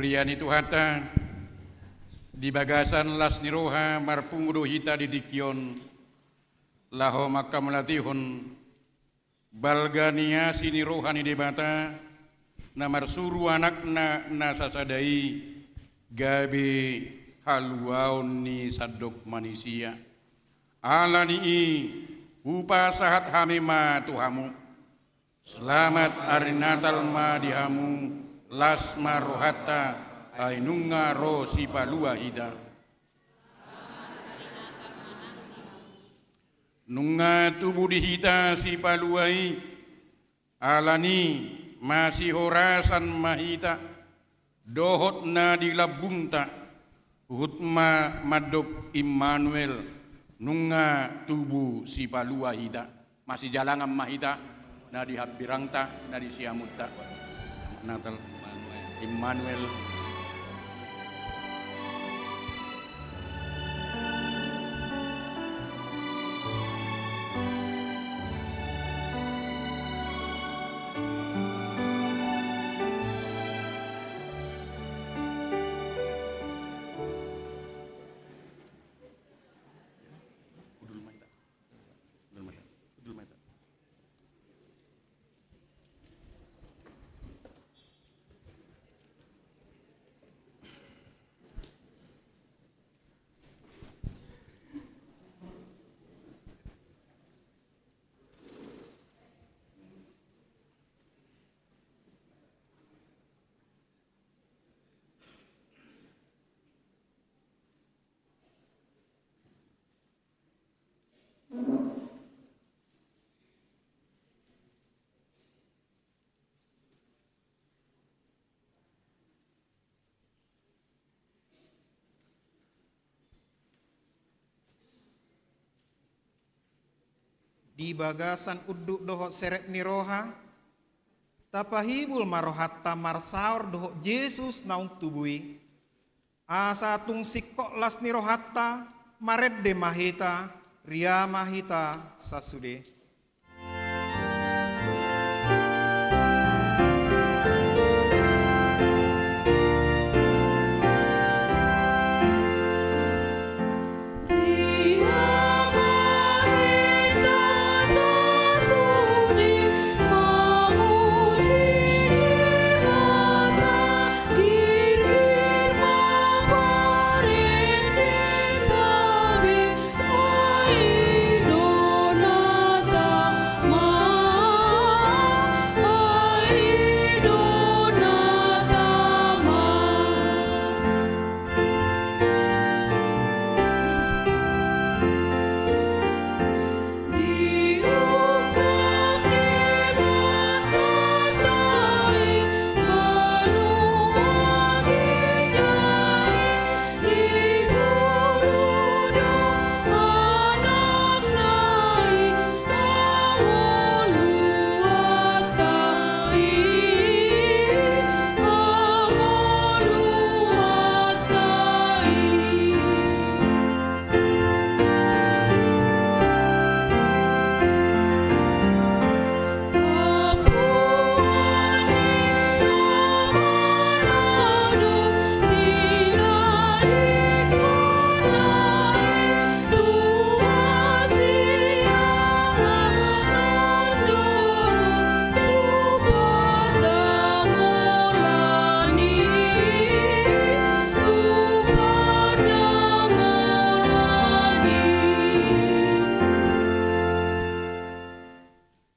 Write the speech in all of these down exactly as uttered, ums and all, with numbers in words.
Huria ni Tuhanta, di bagasan las ni roha marpungu do hita di tingki on, laho manghamauliatehon balga ni asi ni roha ni Debata, na marsuru Anakna na sasada i gabe haluaon ni sandok manisia. Ala ni i, hupasahat hami ma tu hamu. Selamat ari Natal ma di hamu, las ma rohanta, ai nunga ro Sipalua hita. Nunga tubu di hita Sipalua i, ala ni i masihorasan ma hita, dohot na di lambungta, huhut ma mandok Immanuel, nunga tubu Sipalua hita. Masijalangan ma hita, na di hambirangta, na di siamunta. Natal, Immanuel. Di bagasan unduk dohot serep ni roha, tapahibul ma rohanta marsaor dohot Jesus naung tubu i. Asa tung singkop las ni rohanta, marende ma hita, ria ma hita sasude.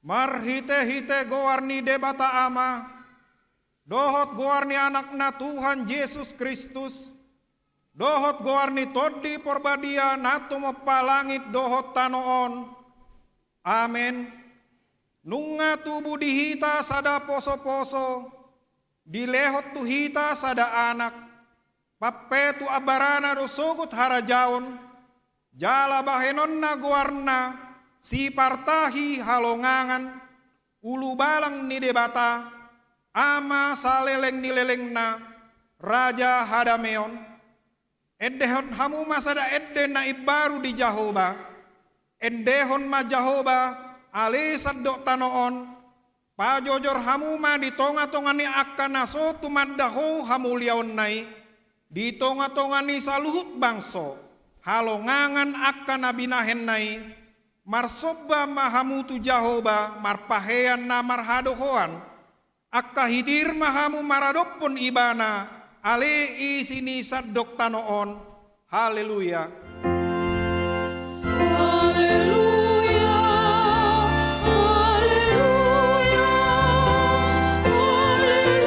Marhitehite goar ni Debata Ama, dohot goar ni Anakna Tuhan Jesus Kristus, dohot goar ni Tondi Porbadia na tumompa langit dohot tano on. Amen. Nunga tubu di hita sada posoposo, dilehon tu hita sada Anak, pampetu ambarana do sogot harajaon, jala bahenonna goarna Sipartahi Halongangan, Ulubalang ni Debata, Ama saleleng ni lelengna, Raja hadameon. Endehon hamu ma sada ende na imbaru di Jahowa. Endehon ma Jahowa, ale sandok tano on, Pajojor hamu ma di tonga-tonga ni angka na so tumanda Ho hamuliaonna i, di tonga-tonga ni saluhut bangso, halongangan angka na binahenna i. Marsomba ma hamu tu Jahowa marpahean na marhadohoan, angka hitir ma hamu maradophon Ibana, ale isi ni sandok tano on. Haleluya. Haleluya, haleluya, haleluya.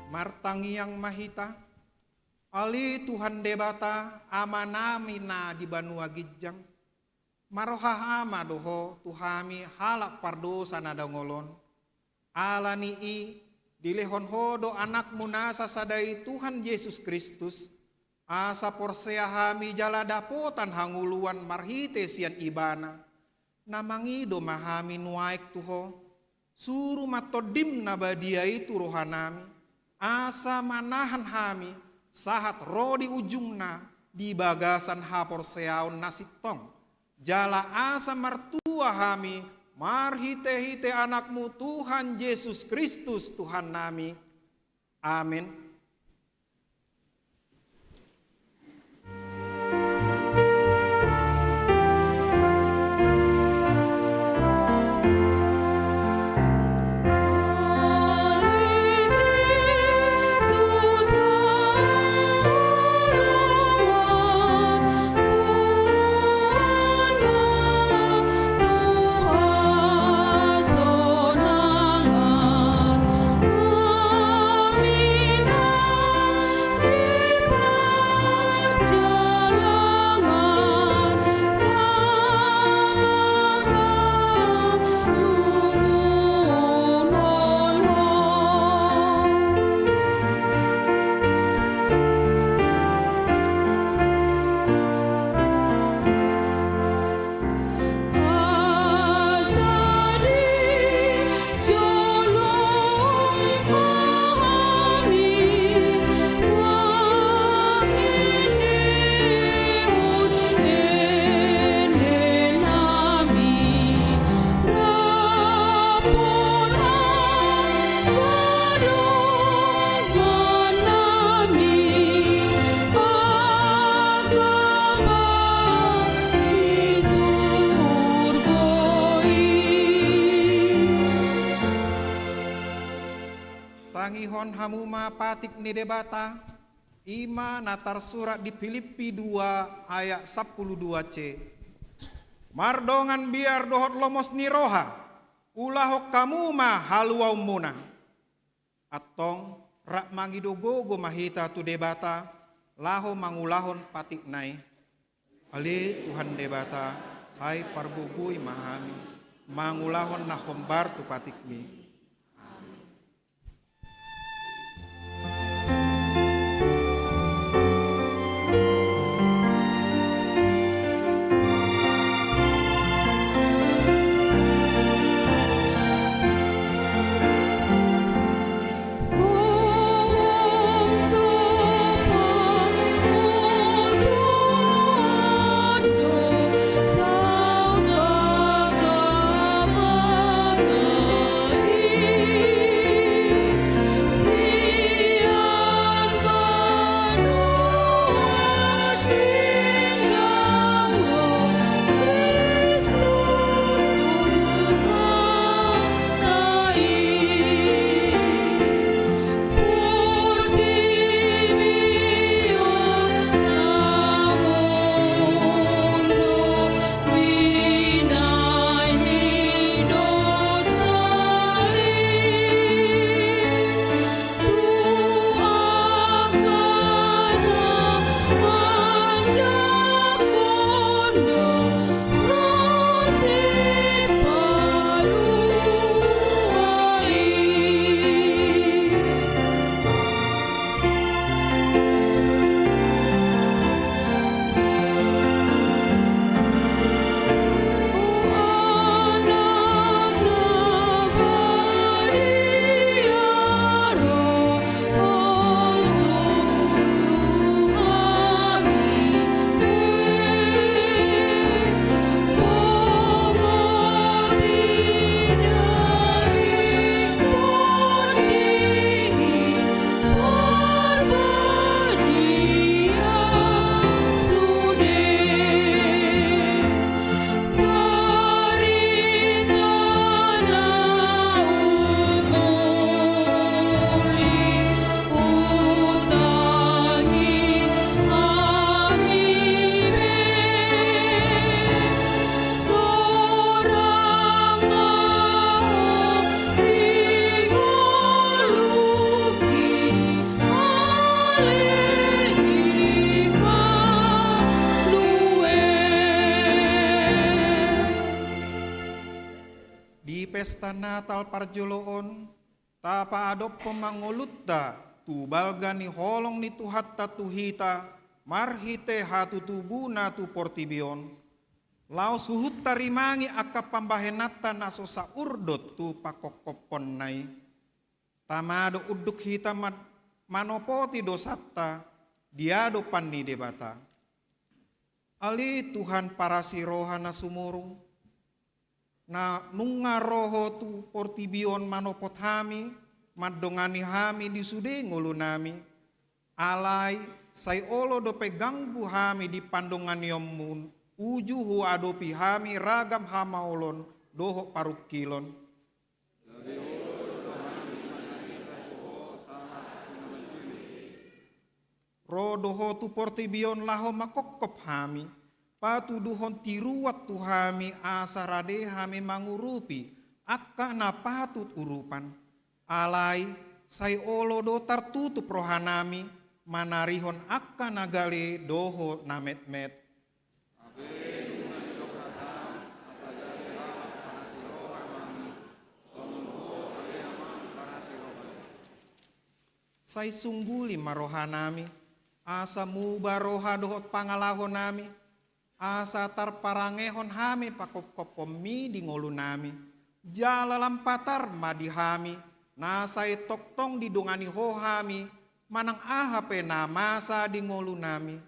Martangiang ma hita. Ale Tuhan Debata, Amanami na di banua ginjang, maroha ma do Ho tu hami halak pardosa na dangol on. Ala ni i, dilehon Ho do Anakmu na sasada i, Tuhan Jesus Kristus, asa porsea hami jala dapotan hangoluan marhite sian Ibana. Na mangido ma hami nuaeng tu Ho, suru ma Tondim na badia i tu rohanami, asa manahan hami sahat ro di ujungna di bagasan haporseaon na sintong, jala asa martua hami marhite-hite Anakmu Tuhan Jesus Kristus Tuhannami. Amen. Tangihon hamu ma patik ni Debata, i ma na tarsurat di Pilippi dua ayat sampulu dua C. Mardongan biar dohot lomos ni roha, ulahon hamu ma haluaonmuna. Antong, rap mangido gogo ma hita tu Debata, laho mangulahon patikna i. Ale Tuhan Debata, sai pargogoi ma hami, mangulahon na hombar tu patikmi. Di pesta Natal parjolo on, tapaadophon ma ngolunta tu balga ni holong ni Tuhanta tu hita, marhite hatutubuna tu portibi on, laos huhut tarimangi angka pambahenanta na so saurdot tu pangkopkophonna i. Tama do unduk hita man-, manopoti dosanta di adopan ni Debata. Ale Tuhan parasi roha na sumurung, na nunga ro Ho tu portibi on manopot hami, mandongani hami di sude ngolunami. Alai, sai olo dope ganggu hami di pandonganionmu, uju huadopi hami ragam hamaolon dohot parungkilon. Ro do Ho tu portibi on laho mangkophop hami, patuduhon tiruan tu hami asa rade hami mangurupi angka na patut urupan. Alai, sai olo do tartutup rohanami, manarihon angka na gale dohot na metmet. Sai sungguli ma rohanami, asa muba roha dohot pangalahonami, asa tarparangehon hami pangkopkophonmi di ngolunami. Jala lam patar ma di hami, na sai tongtong didongani Ho hami, manang aha pe na masa di ngolunami.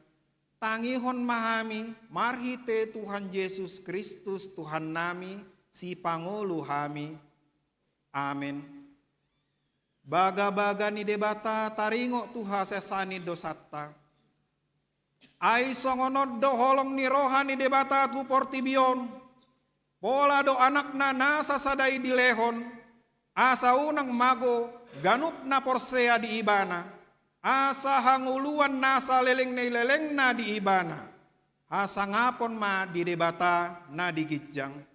Tangihon ma hami, marhite Tuhan Jesus Kristus Tuhannami, Sipangolu hami. Amen. Bagabaga ni Debata taringot tu hasesaan ni dosanta. Ai songon on do holong ni roha ni Debata tu portibi on, pola do Anakna na sasada i dilehon, asa unang mago ganup na porsea di Ibana, asa hangoluan na saleleng ni lelengna di Ibana, hasangapon ma di Debata na di ginjang.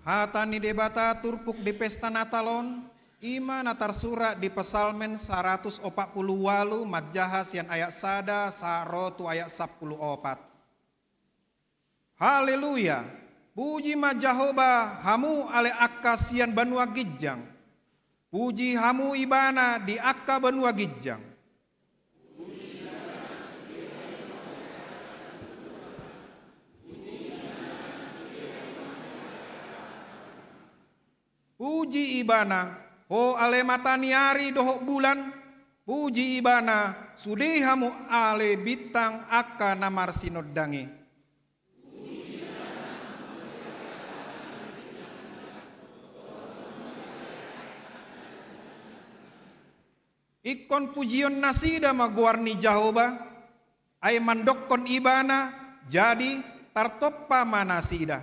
Hata ni Debata turpuk di pesta Natal on, i ma na tarsurat di Psalmen saratus opat pulu ualu manjaha sian ayat sada sahat ro tu ayat sampulu opat. Haleluya! Puji ma Jahowa, hamu ale angka sian banua ginjang. Puji hamu Ibana di angka banua ginjang. Puji Ibana, ho ale mata ni ari dohot bulan, puji Ibana, sude hamu ale bintang angka na marsinondang i. Ingkon pujion nasida ma goar ni Jahowa, ai mandokkon Ibana, jadi tartompa ma nasida.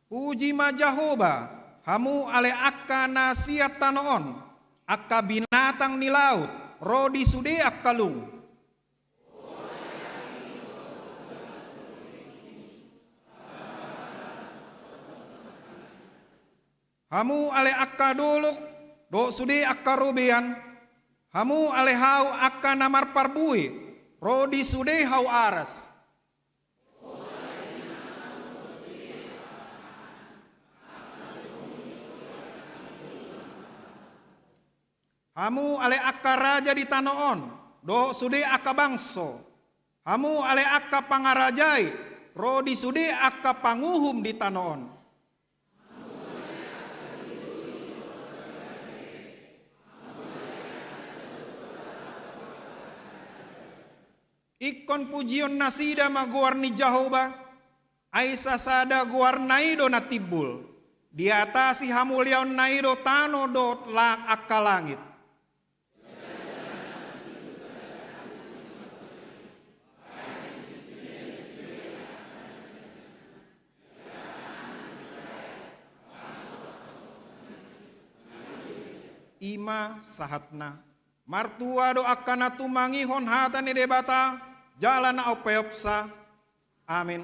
Puji ma Jahowa, hamu ale angka na sian tano on, angka binatang ni laut, ro di sude angka lung. Hamu ale angka dolok, dohot sude angka robean, hamu ale hau angka na marparbue, ro di sude hau aras. Hamu ale angka raja di tano on, dohot sude angka bangso, hamu ale angka pangarajai, ro di sude angka panguhum di tano on. Ingkon pujion nasida ma goar ni Jahowa, ai sasada goarna i do na timbul. Diatasi hamuliaonna i do tano dohot la-, angka langit. I ma sahatna. Martua do angka na tumangihon hata ni Debata, jala na umpeopsa. Amin.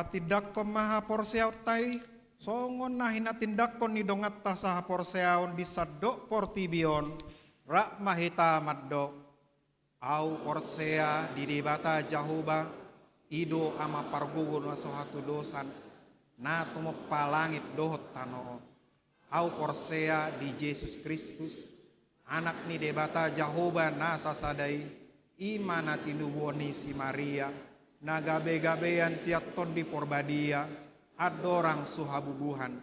Hatindangkon ma haporseaonta i, songon na hinatindangkon ni donganta sahaporseaon di sandok portibi on, rap ma hita mandok. Ahu porsea di Debata Jahowa, i do Ama pargogo na so hatudosan, na tumompa langit dohot tano on. Ahu porsea di Jesus Kristus, Anak ni Debata Jahowa na sasada i, i ma na tinubuhon ni si Maria, na gabe-gabean sian Tondi Porbadia, andorang so habubuhan.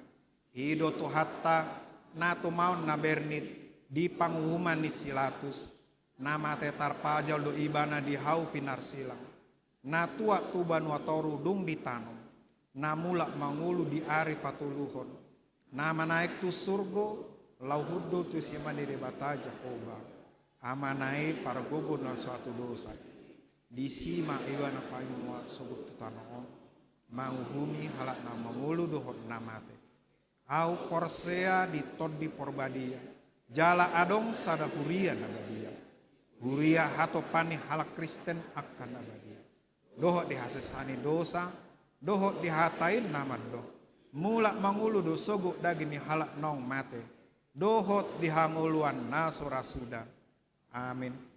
I do Tuhanta, na tumaon na bernit di panguhuman ni si Latus, na mate tarpajal do ibana di hau pinarsilang, na tuat tu banua toru dung ditanom, na mulak mangolu di ari patoluhon, na manaek tu surgo, laho hundul tu siamun ni Debata Jahowa, Amana i pargogo na so hatudosan. Disi ma ibana paimua sogot tu tano on, manguhumi halak na mangolu dohot na mate. Ahu porsea di Tondi Porbadia, jala adong sada huria na badia. Huria hatopan ni halak Kristen angka na badia. Dohot di hasesaan ni dosa, dohot di hata i na mandok. Mulak mangolu do sogot daging ni halak naung mate, dohot di hangoluan na so ra suda. Amin.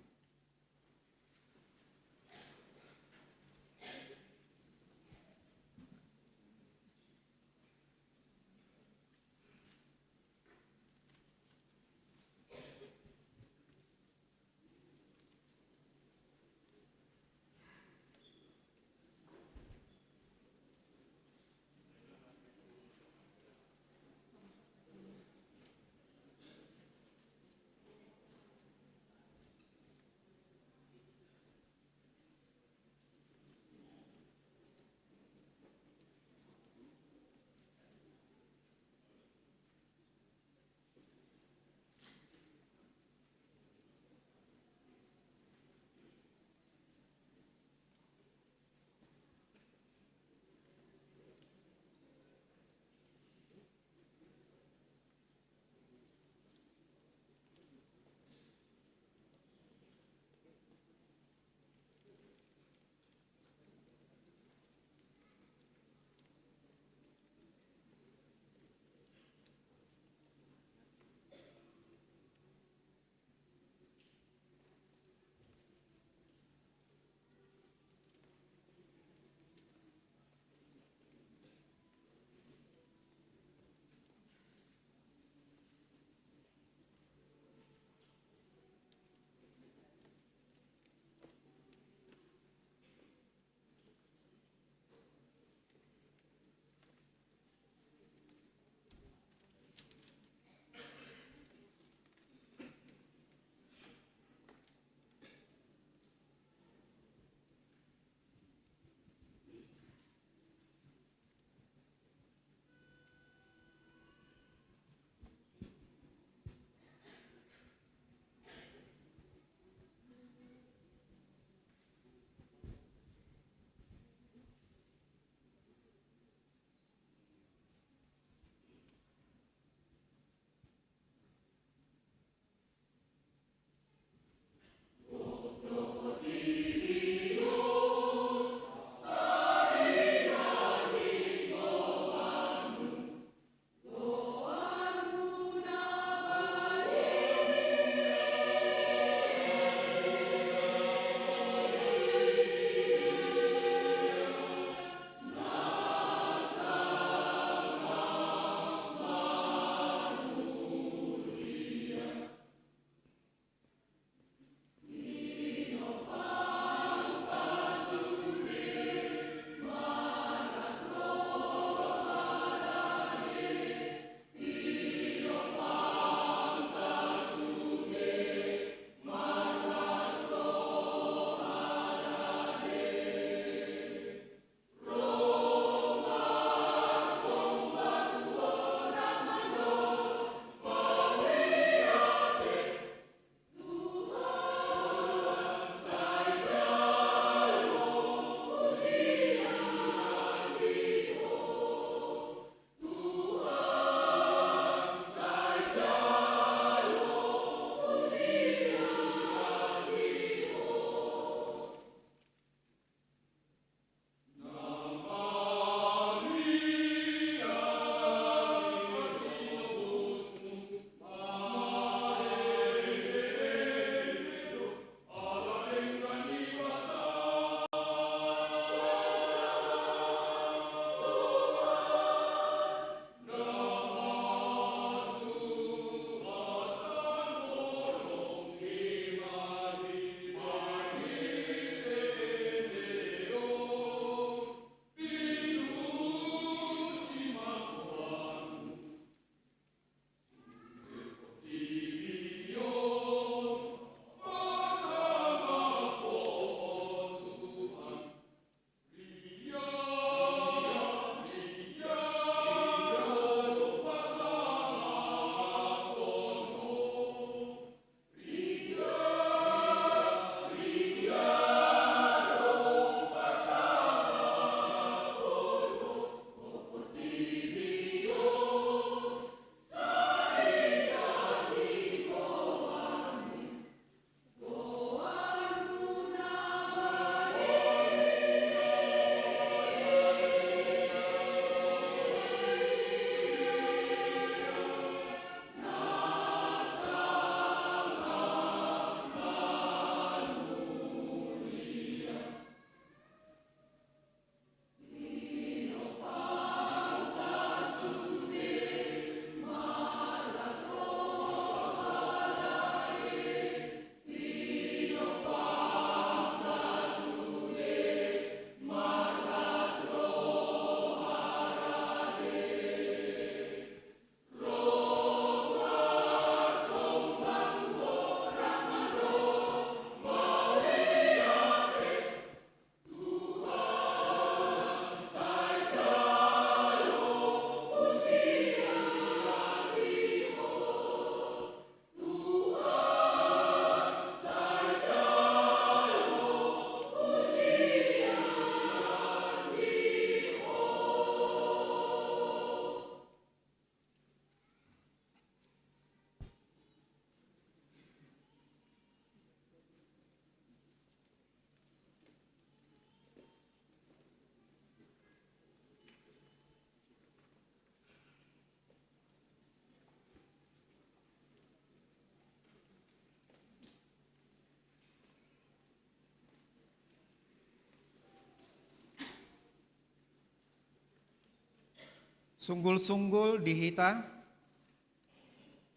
Sunggul-sunggul di hita.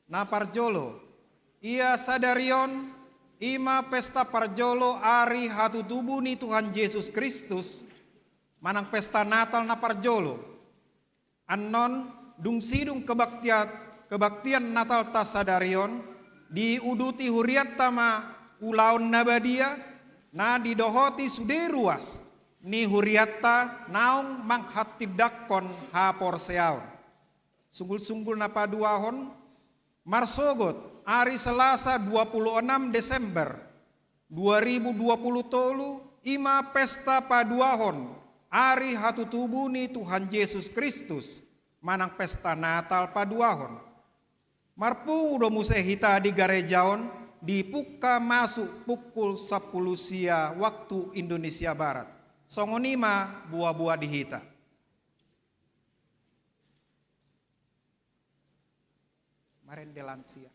Na parjolo, ia sadari on, i ma pesta parjolo ari hatutubu ni Tuhan Jesus Kristus, manang pesta Natal na parjolo. Annon, dung sidung kebaktian, kebaktian Natalta sadari on, diuduti hurianta ma ulaon na badia, na didohoti sude ruas ni hurianta naung manghatindanghon haporseaon. Sunggul-sunggul na paduahon, marsogot ari Selasa dua puluh enam Desember dua ribu dua puluh tolu, i ma pesta paduahon ari hatutubu ni Tuhan Jesus Kristus, manang pesta Natal paduahon. Marpungu do muse hita di gareja on, dipungka masuk pukul sampulu sia waktu Indonesia Barat. Songon i ma boa-boa di hita. Marende lansia.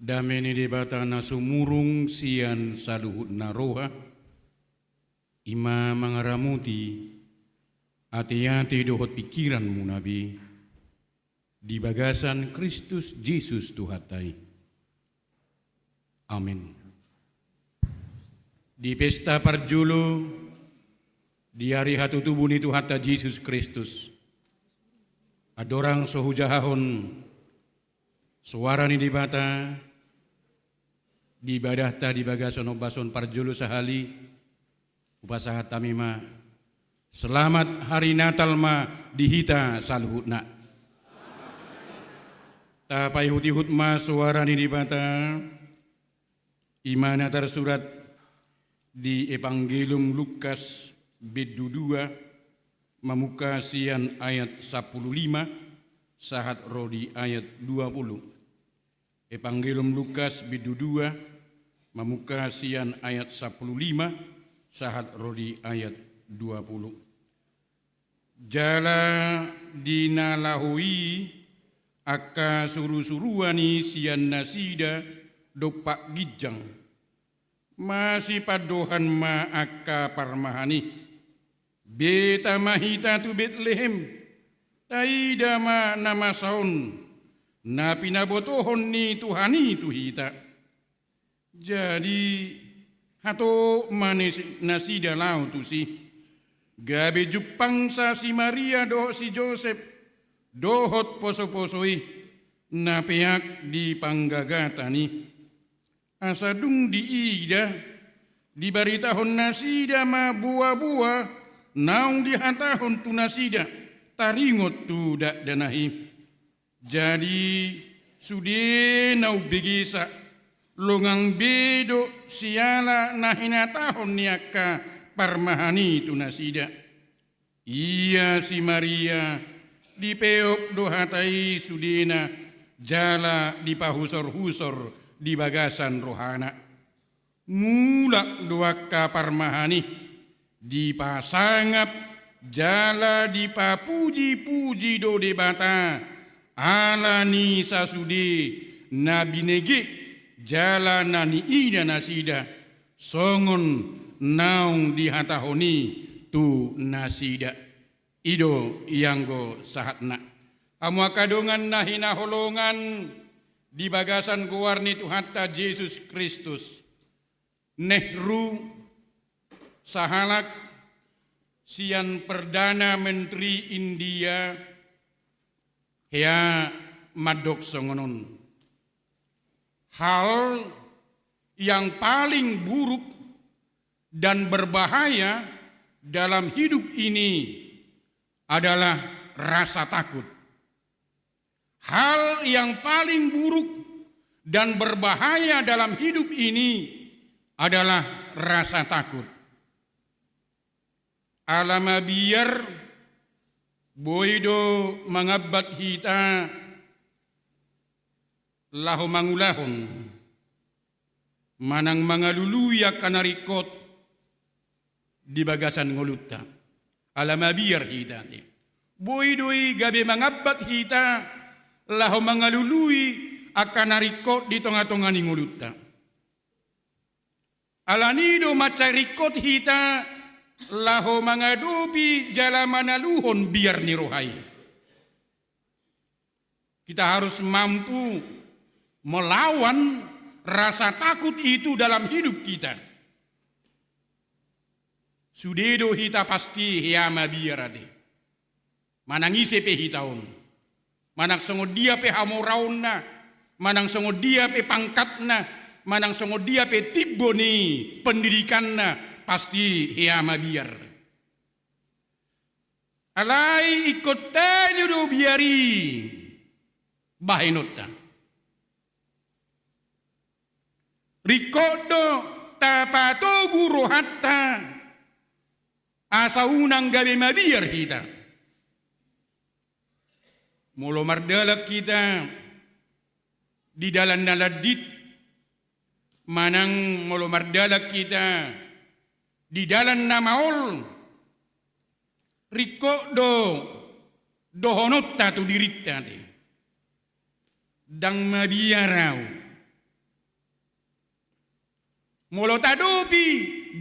Dame ni Debata na sumurung sian saluhutna roha, i ma mangaramoti ateate dohot pingkiranmuna be di bagasan Kristus Jesus Tuhanta i. Amen. Di pesta parjolo di ari hatutubu ni Tuhanta Jesus Kristus, andorang so hujahahon soara ni Debata di ibadahta di bagasan ombas on parjolo sahali, hupasahat hami ma selamat hari Natal ma di hita saluhutna. Tapaihutihut ma soara ni Debata, i ma na tarsurat di Evangelium Lukas bindu dua, mamungka sian ayat sampulu lima sahat ro di ayat dua pulu. Evangelium Lukas bindu dua, mamungka sian ayat sampulu lima sahat ro di ayat dua pulu. Jala di na laho i angka surusuruan i sian nasida dompak ginjang, masipandohan ma angka parmahan i: Beta ma hita tu Betlehem, taida ma na masa on, na pinabotohon ni Tuhan i tu hita. Jadi hatop ma ni si-, nasida laho tusi, gabe jumpangsa si Maria dohot si Josep, dohot posoposo i, na peak di panggagatan i. Asa dung diida, dibaritahon nasida ma boaboa naung dihatahon tu nasida, taringot tu dakdanak i. Jadi sude na umbegesa, longang be do siala na hinatahon ni angka parmahan i tu nasida. Ia si Maria dipeop do hata i sudena, jala dipahusorhusor di bagasan rohana. Mulak do angka parmahan i, dipasangap jala dipapujipuji do Debata, ala ni sasude na binege jala na niida nasida, songon naung dihatahon i tu nasida. I do i anggo sahatna. Hamu angka dongan na hinaholongan di bagasan goar ni Tuhanta Jesus Kristus, Nehru, sahalak sian Perdana Menteri India, hea mandok songon on: Hal yang paling buruk dan berbahaya dalam hidup ini adalah rasa takut. Hal yang paling buruk dan berbahaya dalam hidup ini adalah rasa takut. Ala mabiar, boi do mangambat hita laho mangulahon manang mangalului angka na ringkot di bagasan ngolunta. Ala mabiar hita, ate. Boi do i gabe mangambat hita laho mangalului angka na ringkot di tongatonga ni ngolunta. Alani do mansai ringkot hita laho mangadopi jala manaluhon biar ni roha i. Kita harus mampu melawan rasa takut itu dalam hidup kita. Sude do hita pasti hea mabiar, ate. Manang ise pe hita on, manang songon dia pe hamoraonna, manang songon dia pe pangkatna, manang songon dia pe timbo ni pendidikanna, pasti hea mabiar. Alai ingkon tali do biar i bahenonta. Ringkot do tapatogu rohanta asa unang gabe mabiar hita. Molo mardalan hita di dalan na landit, manang molo mardalan hita di dalan na maol, ringkot do dohononta tu dirinta, ate. Ndang mabiar ahu. Molo tadopi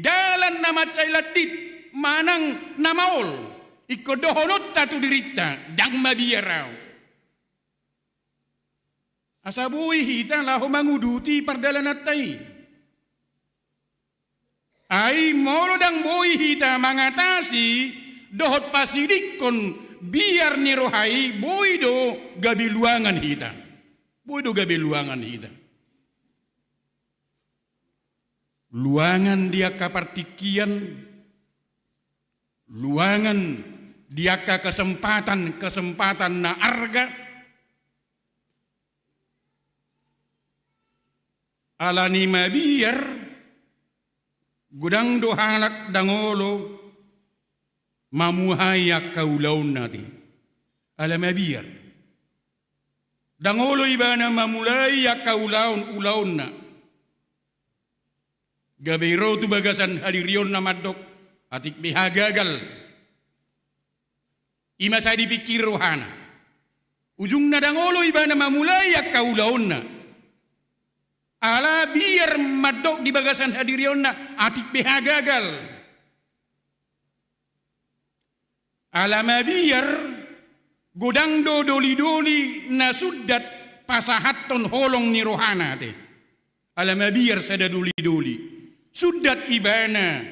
dalan na mansai landit manang na maol, ingkon dohononta tu dirinta, ndang mabiar ahu. Asa boi hita laho manguduti pardalananta i. Ai molo ndang boi hita mangatasi dohot pasidingkon biar ni roha i, boi do gabe luangan hita. Boi do gabe luangan hita. Luangan di angka partingkian, luangan di angka kesempatan-kesempatan na arga, ala ni mabiar, godang do halak ndang olo mamuhai angka ulaonna ate. Ala mabiar. Ndang olo ibana mamulai angka ulaon, ulaonna. Gabe ro tu bagasan hadirionna mandok, atik beha gagal. I ma sai dipingkiri rohana. Ujungna ndang olo ibana mamulai angka ulaonna. Ala biar mandok di bagasan hadirionna, atik beha gagal. Ala mabiar, godang do doli-doli na sundat pasahathon holong ni rohana ate. Ala mabiar sada doli-doli sundat ibana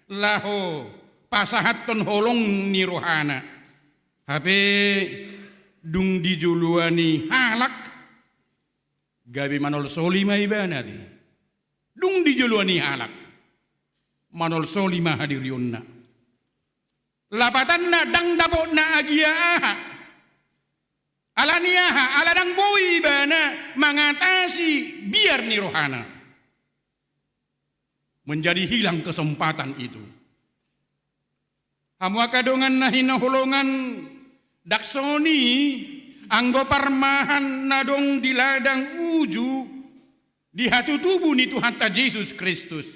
laho pasahathon holong ni rohana. Hape dung dijoloani halak, gabe manolsoli ma ibana ate. Dung dijoloani halak, manolsoli ma hadirionna. Lapatanna ndang dapotna agia aha. Ala ni aha? Ala ndang boi ibana mangatasi biar ni rohana. Menjadi hilang kesempatan itu. Hamu angka dongan na hinaholongan, ndang songon i anggo parmahan na adong di ladang uju di hatutubu ni Tuhanta Jesus Kristus.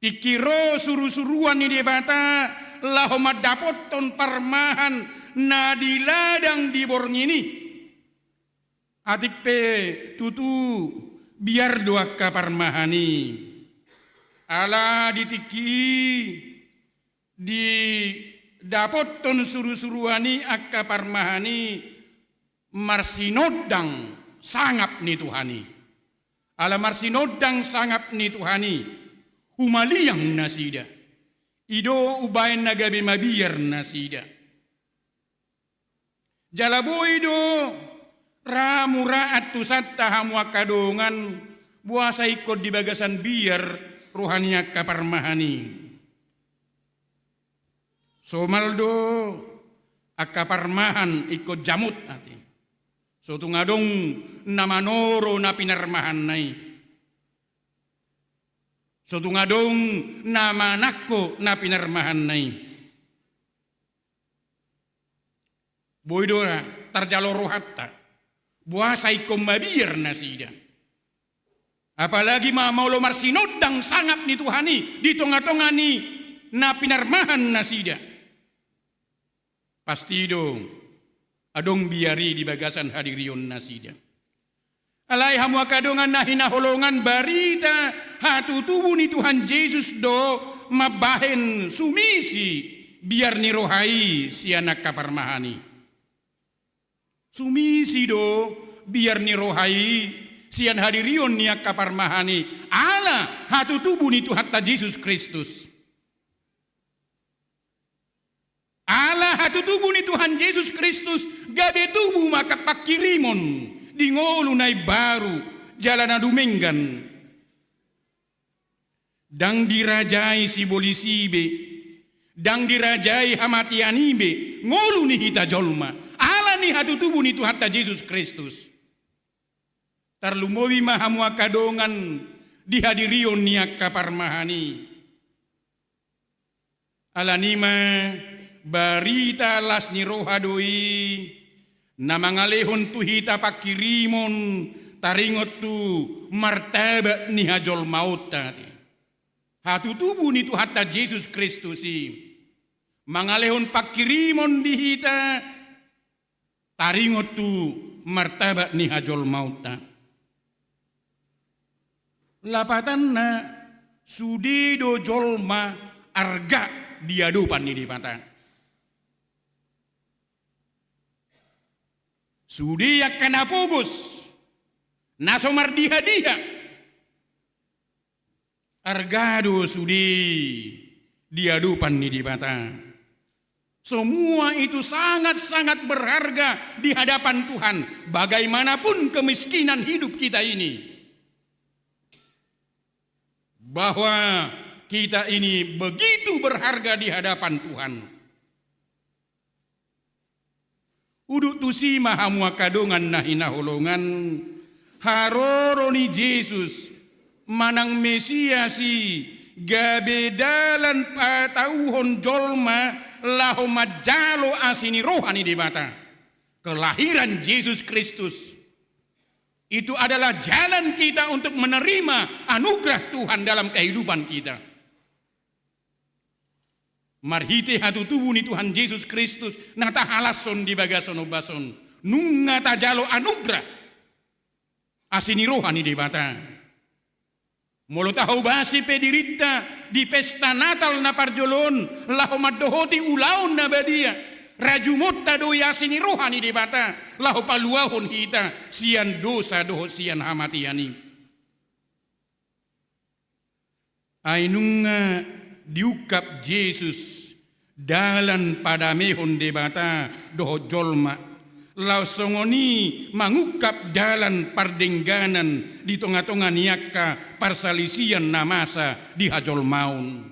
Tingki ro suru-suruan ni Debata laho mandapothon parmahan na di ladang di borngin i. Atik pe tutu biar do angka parmahan i. Ala di tingki i didapothon suru-suruan i angka parmahan i marsinondang sangap ni Tuhan i. Ala marsinondang sangap ni Tuhan i, humaliang nasida. I do umbahen na gabe mabiar nasida. Jala boi do ra mura antusanta hamu angka dongan, boasa ingkon di bagasan biar roha ni angka parmahan i. Somal do angka parmahan ingkon jamut ate. So tung adong na manoro na pinarmahanna i. So tung adong na manangko na pinarmahanna i. Boi do ra tarjalo rohanta, boasa ingkon mabiar nasida. Apalagi ma molo marsinondang sangap ni Tuhan i di tonga-tonga ni na pinarmahan nasida. Pasti do adong biar i di bagasan hadirion nasida. Alai hamu angka dongan na hinaholongan, barita hatutubu ni Tuhan Jesus do mambahen sumisi biar ni roha i sian angka parmahan i. Sumisi do biar ni roha i sian hadirion ni angka parmahan i, ala hatutubu ni Tuhanta Jesus Kristus. Ala hatutubu ni Tuhan Jesus Kristus gabe tubu ma angka pangkirimon di ngolu na imbaru jala na dumenggan. Ndang dirajai sibolis i be, ndang dirajai hamatean i be ngolu ni hita jolma, ala ni hatutubu ni Tuhanta Jesus Kristus. Tarlumobi ma hamu angka dongan di hadirion ni angka parmahan i. Ala ni i ma barita las ni roha do i na mangalehon tu hita pangkirimon taringot tu martabat ni hajolmaonta ate. Hatutubu ni Tuhanta Jesus Kristus i mangalehon pangkirimon di hita taringot tu martabat ni hajolmaonta. Lapatanna, sude do jolma arga di adopan ni Debata. Sude angka na pogos, na so mardiha-diha, arga do sude di adopan ni Debata. Semua itu sangat-sangat berharga di hadapan Tuhan, bagaimanapun kemiskinan hidup kita ini. Bahwa kita ini begitu berharga di hadapan Tuhan. Udut tusi ma, hamu angka dongan na hinaholongan, haroro ni Jesus manang Mesias i gabe dalan patauhon jolma laho manjalo asi ni roha ni Debata. Kelahiran Jesus Kristus itu adalah jalan kita untuk menerima anugerah Tuhan dalam kehidupan kita. Marhite hatutubu ni Tuhan Jesus Kristus na tahalashon di bagasan ombas on, nunga tajalo anugerah asi ni roha ni Debata. Molo tahobasi pe dirinta di pesta Natal na parjolo on laho mandohoti ulaon na badia, rajumonta do i asi ni roha ni Debata laho paluahon hita sian dosa dohot sian hamatean i. Ai nunga diungkap Jesus dalan padamehon Debata dohot jolma, laos songon i mangungkap dalan pardengganan di tonga-tonga ni angka parsalisian na masa di hajolmaon.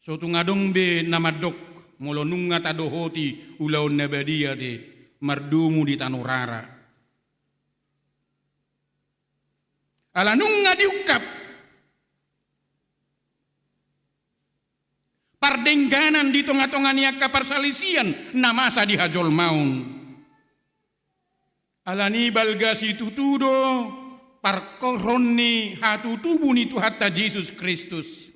So tung adong be na mandok, molo nunga tadohoti ulaon na badia te, mardomu di tano rara. Ala nunga diungkap pardengganan di tonga-tonga ni angka parsalisian na masa di hajolmaon. Ala ni balga situtu do parkorhon ni hatutubu ni Tuhanta Jesus Kristus.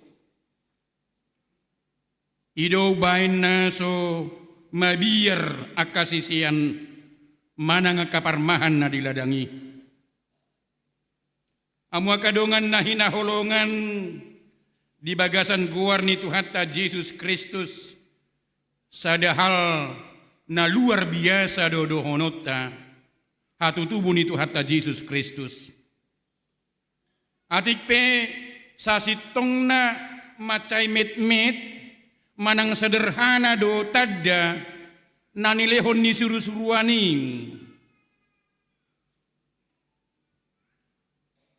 I do umbahen na so mabiar angka sisean manang angka parmahan na di ladang i. Hamu angka dongan na hinaholongan di bagasan goar ni Tuhanta Jesus Kristus, sada hal na luar biasa do dohononta hatutubu ni Tuhanta Jesus Kristus. Atik pe sasintongna mansai metmet manang sederhana do tanda na nilehon ni surusuruan i.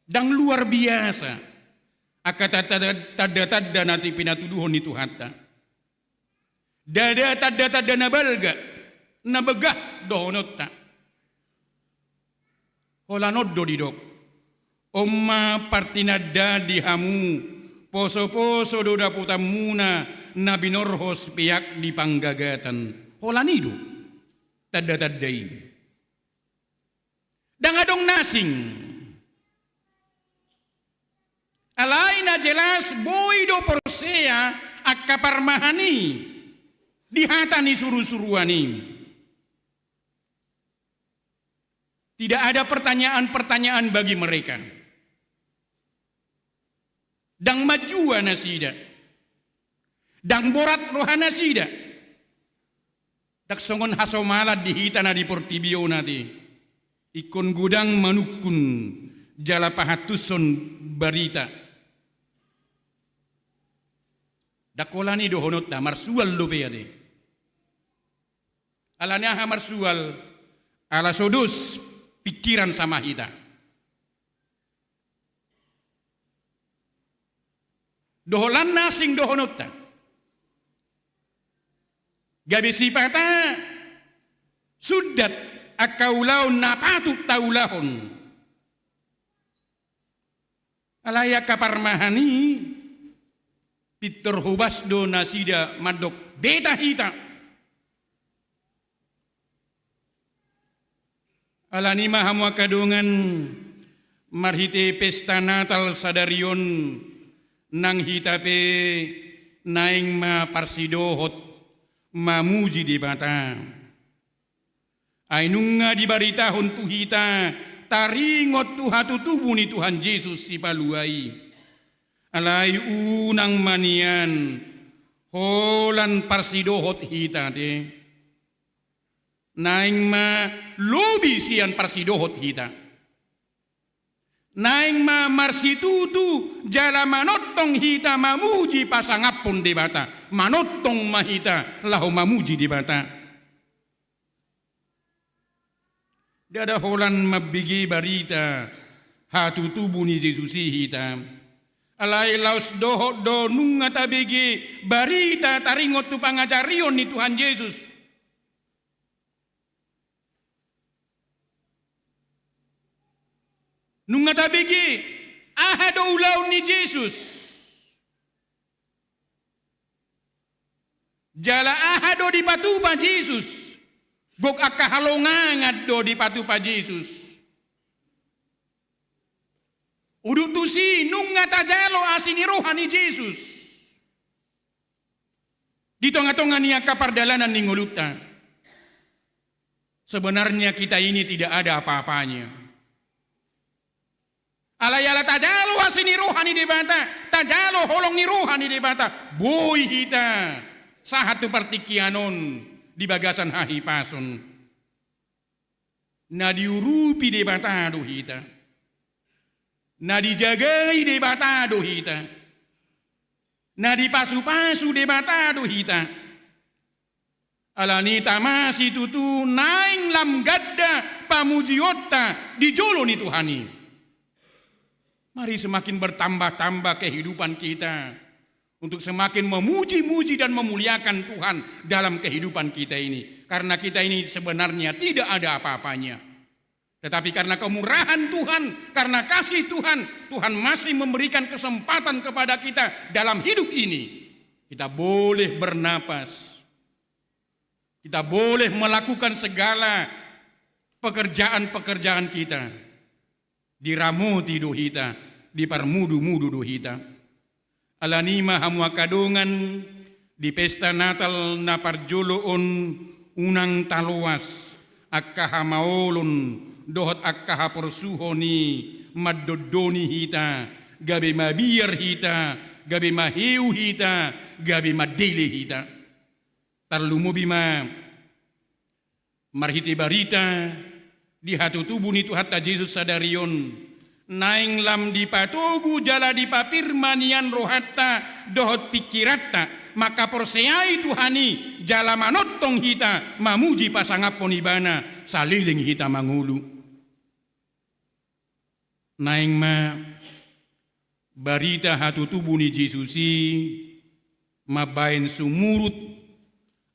Ndang luar biasa angka tanda-tanda na atik pe na tuduhon ni Tuhanta. Ndada tanda-tanda na balga, na begah dohononta. Holan on do didok: On ma partinandaan di hamu, poso-poso do dapotanmuna na binorhos peak di panggagatan. Holan i do tanda-tanda i. Ndang adong na asing. Alai na jelas boi do porsea angka parmahan i di hata ni surusuruan i. Tidak ada pertanyaan-pertanyaan bagi mereka. Ndang manjua nasida. Ndang borat roha nasida. Ndang songon hasomalan di hita na di portibi on ate. Ingkon godang manungkun jala pahantushon barita. Ndang holan i dohononta, marsual dope ate. Ala ni aha marsual? Ala so dos pingkiran sama hita. Dohot lan na asing dohononta. Gabe sipata sundat angka ulaon na patut taulahon. Alai angka parmahan i pintor hobas do nasida mandok, beta hita. Ala ni i ma hamu angka dongan, marhite pesta Natal sadari on, nang hita pe naeng ma parsidohot mamuji Debata. Ai nunga dibaritahon tu hita taringot tu hatutubu ni Tuhan Jesus Sipalua i. Alai unang ma nian holan parsidohot hita, ate. Naeng ma lobi sian parsidohot hita. Naeng ma marsitutu jala manongtong hita mamuji pasangaphon Debata. Manongtong ma hita laho mamuji Debata. Ndada holan mambege barita hatutubu ni Jesus i hita. Alai laos dohot do nunga tabege barita taringot tu pangajarion ni Tuhan Jesus. Nunga tabege aha do ulaon ni Jesus. Jala aha do dipatupa Jesus. Gok angka halongangan do dipatupa Jesus. Udut tusi nunga tajalo asi ni roha ni Jesus. Di tonga-tonga ni angka pardalanan ni ngolunta. Sebenarnya kita ini tidak ada apa-apanya. Alai ala tajalo asi ni roha ni Debata, tajalo holong ni roha ni Debata, boi hita sahat tu partingkian on di bagasan hahipason. Na diurupi Debata do hita. Na dijagai Debata do hita. Na dipasupasu Debata do hita. Alani i tama situtu naeng lam ganda pamujionta di jolo ni Tuhan i. Mari semakin bertambah-tambah kehidupan kita untuk semakin memuji-muji dan memuliakan Tuhan dalam kehidupan kita ini. Karena kita ini sebenarnya tidak ada apa-apanya. Tetapi karena kemurahan Tuhan, karena kasih Tuhan, Tuhan masih memberikan kesempatan kepada kita dalam hidup ini. Kita boleh bernapas. Kita boleh melakukan segala pekerjaan-pekerjaan kita. Diramoti do hita, diparmudu-mudu do hita. Alani i ma hamu angka dongan, di pesta Natal na parjolo on unang taloas angka hamaolon dohot angka haporsuhon i mandondoni hita, gabe mabiar hita, gabe maheu hita, gabe mandele hita. Tarlumobi ma marhite barita di hatutubu ni Tuhanta Jesus sadari on, naeng lam dipatogu jala dipapirma nian rohanta dohot pingkiranta, mangkaporseai Tuhan i jala manongtong hita mamuji pasangaphon Ibana saleleng hita mangolu. Naeng ma barita hatutubu ni Jesus i mambahen sumurut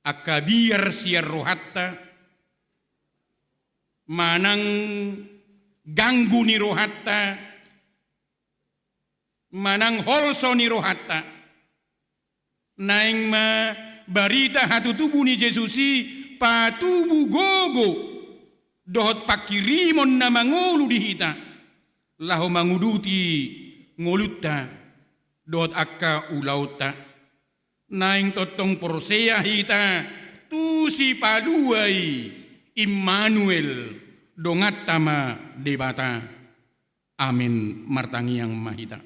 angka biar sian rohanta, manang ganggu ni rohanta, manang holso ni rohanta. Naeng ma barita hatutubu ni Jesus i patubu gogo dohot pangkirimon na mangolu di hita, laho manguduti ngolunta dohot angka ulaonta. Naeng tongtong porsea hita tu Sipalua i, Immanuel, donganta ma Debata. Amin. Martangiang ma hita.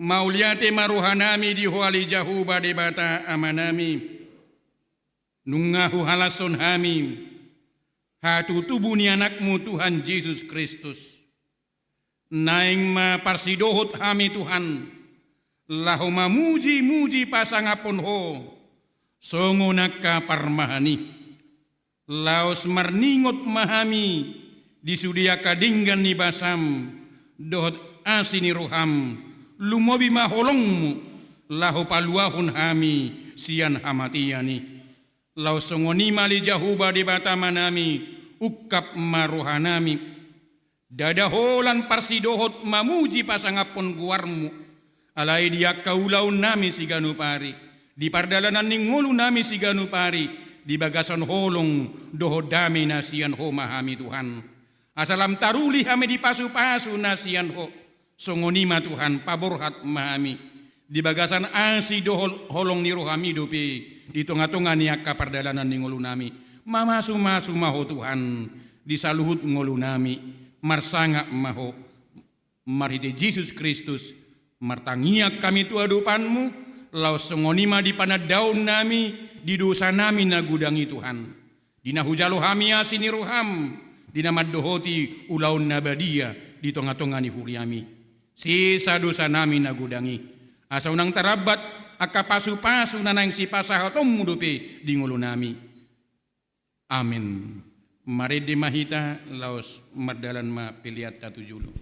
Mauliate ma rohanami di Ho ale Jahowa Debata Amanami. Nunga huhalashon hami hatutubu ni Anakmu Tuhan Jesus Kristus. Naeng ma parsidohot hami Tuhan, laho mamuji-muji pasangaphon Ho, songon angka parmahan i. Laos marningot ma hami di sude angka denggan ni basam dohot asi ni roham, lumobi ma holongmu, laho paluahon hami sian hamatean i. Laos songon i ma ale Jahowa Debata Amanami, ungkap ma rohanami. Ndada holan parsidohot mamuji pasangaphon goarmu, alai di angka ulaonnami siganup ari, di pardalanan ni ngolunami siganup ari, di bagasan holong dohot dame na sian Ho ma hami Tuhan. Asa lam taruli hami di pasu-pasu na sian Ho. Songon i ma Tuhan, paborhat ma hami di bagasan asi dohot holong ni rohami dope di tonga-tonga ni angka pardalanan ni ngolunami. Mamasu-masu ma Ho Tuhan di saluhut ngolunami. marsangap ma Ho. Marhite Jesus Kristus, martangiang hami tu adopanMu, laos songon i ma di panandaonnami, di dosanami na godang i Tuhan. Di na hujalo hami asi ni rohaM, di na mandohoti ulaon na badia di tonga-tonga ni huriami. Sesa dosanami na godang i. Asa unang tarambat angka pasu-pasu na naeng sipasahatonMu dope di ngolunami. Amen. Marende ma hita, laos mardalan ma peleanta tu jolo.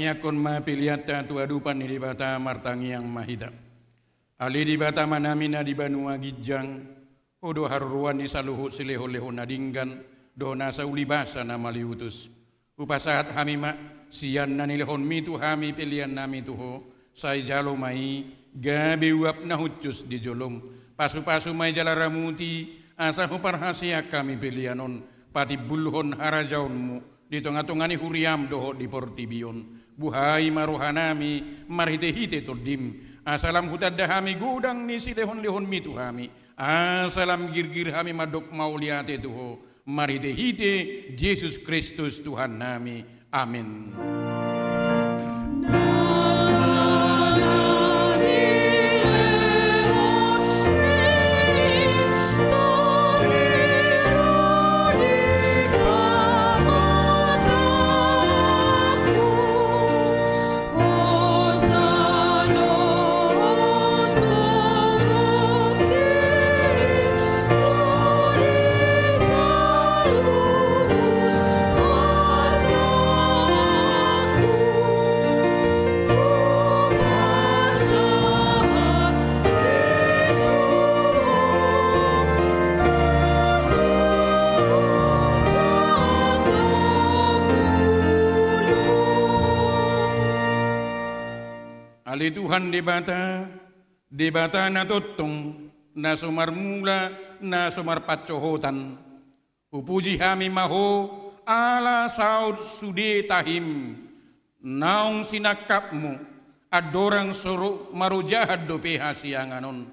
Tangiangkon ma peleanta tu adopan ni Debata. Martangiang ma hita. Ale Debata Amanami na di banua ginjang, Ho do haroroan ni saluhut silehonlehon na denggan dohot nasa ulibasa na maliutus. Hupasahat hami ma sian na nilehonMi tu hami peleannami tu Ho, sai jalo ma i gabe uap na hushus di joloM. Pasupasu ma i jala ramuti, asa huparhaseang hami pelean on patimbulhon harajaonMu di tongatonga ni huriaM dohot di portibi on. Buhai ma rohanami marhitehite TondiM, asa lam hutanda hami godang ni silehonlehonMi tu hami, asa lam girgir hami mandok mauliate tu Ho, marhitehite Jesus Kristus Tuhannami. Amen. Ale Tuhan Debata, Debata na tongtong, na so marmula, na so marpansohotan. Hupuji hami ma Ho, ala saut sude tahim, naung sinangkapMu, andorang so ro marojahan dope hasiangan on.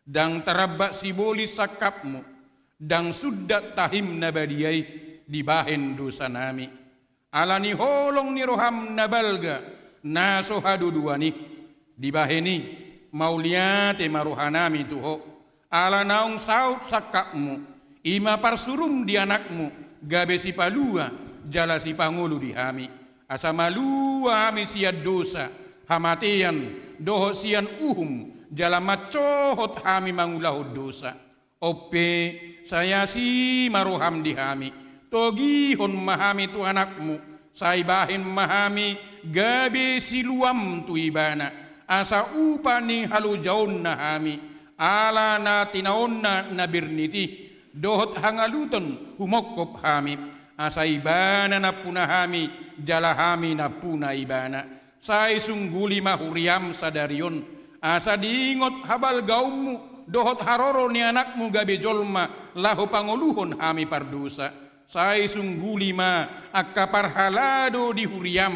Ndang tarambat sibolis sangkapMu, ndang sundat tahim na badia i dibahen dosanami. Ala ni holong ni rohaM na balga, na so haduduan i, dibahen i, mauliate ma rohanami tu Ho, ala naung saut sangkapMu, i ma parsuruM di AnakMu, gabe sipalua, jala sipangolu di hami. Asa malua hami sian dosa, hamatean, dohot sian uhum, jala mansohot hami mangulahon dosa. On pe, sai asi ma rohaM di hami, togihon ma hami tu AnakMu, sai bahen ma hami gabe siluaM tu Ibana, asa upa ni halojaonna hami, ala na tinaonna na bernit i, dohot hangaluton humongkop hami, asa Ibana nampuna hami, jala hami nampuna Ibana. Sai sungguli ma huriaM sadari on, asa diingot habalgaonMu dohot haroro ni AnakMu gabe jolma laho pangoluhon hami pardosa. Sai sungguli ma angka parhalado di huriaM,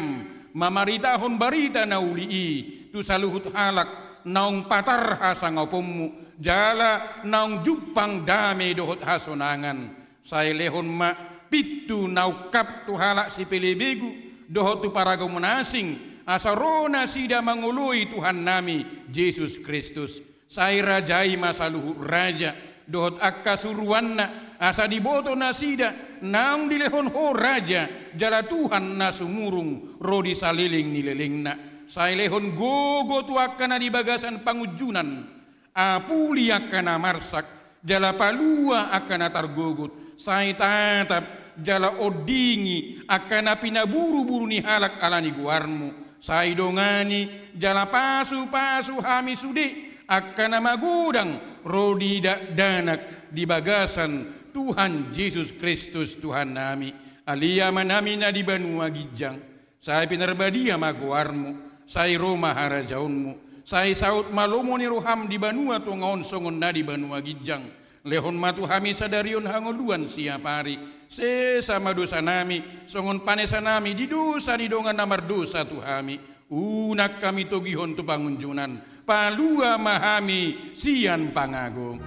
mamaritahon barita na uli i tu saluhut halak naung patar hasangaponMu, jala naung jumpang dame dohot hasonangan. Sai lehon ma pintu na ungkap tu halak sipelebegu dohot tu paragama na asing, asa ro nasida mangoloi Tuhannami Jesus Kristus. Sai rajai ma saluhut raja dohot angka suruanna, asa diboto nasida naung dilehon Ho raja jala Tuhan na sumurung ro di saleleng ni lelengna. Sai lehon gogo tu angka na di bagasan pangunjunan, apuli angka na marsak, jala palua angka na targogot, sai tatap, jala ondingi angka na pinaburuburu ni halak ala ni goarMu, sai dongani, jala pasupasu hami sude, angka na magodang, ro di dakdanak, di bagasan Tuhan Jesus Kristus Tuhannami. Ale Amanami na di banua ginjang, sai pinarbadia ma goarMu, sai ro ma harajaonMu, sai saut ma lomo ni rohaM di banua tonga on songon na di banua ginjang. Lehon ma tu hami sadari on hangoluan siapari, sesa ma dosanami, songon panesanami di dosa ni dongan na mardosa tu hami. Unang hami togihon tu pangunjunan, palua ma hami sian pangago.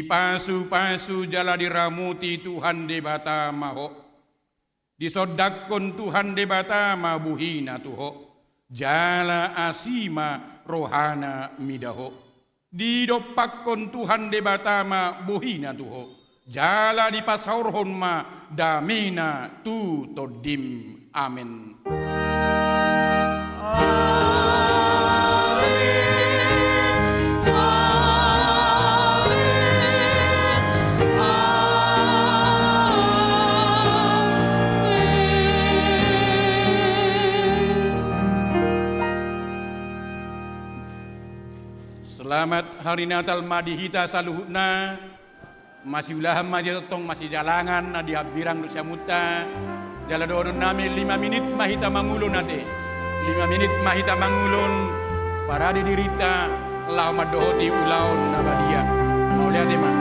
Dipasupasu jala diramoti Tuhan Debata ma ho. Disondangkon Tuhan Debata ma bohina tu ho, jala asi ma rohana mida ho. Didompakkon Tuhan Debata ma bohina tu ho, jala dipasaorhon ma damena tu tondim. Amen. Amen. Amen. Amen. Selamat Hari Natal ma di hita saluhutna. Masiulahan ma jo tongtong, masijalangan na di hambirang dohot siamunta. Jala dohonon nami, lima minit ma hita mangulon ate. Lima minit ma hita mangulon, parade dirinta laho mandohoti ulaon na badia. Mauliate ma.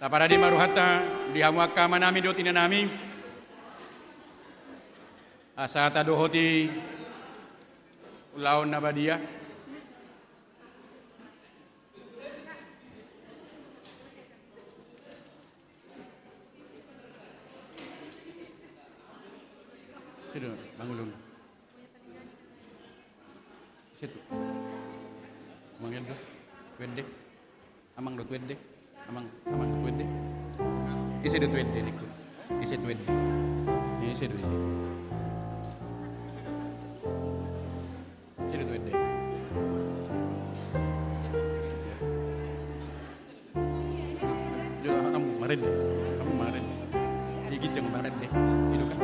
Taparade ma rohanta di hamu angka amanami dohot inanami, asa tadohoti ulaon na badia. Sido, mangulon. Situ. Amang Endo. Tu ende. Amang do tu ende. Amang, amang do tu ende. Ise do tu ende ningku. Ise tu ende. Ise do, ise. Hamu marende, hamu marende. Di ginjang marende. Ido kan.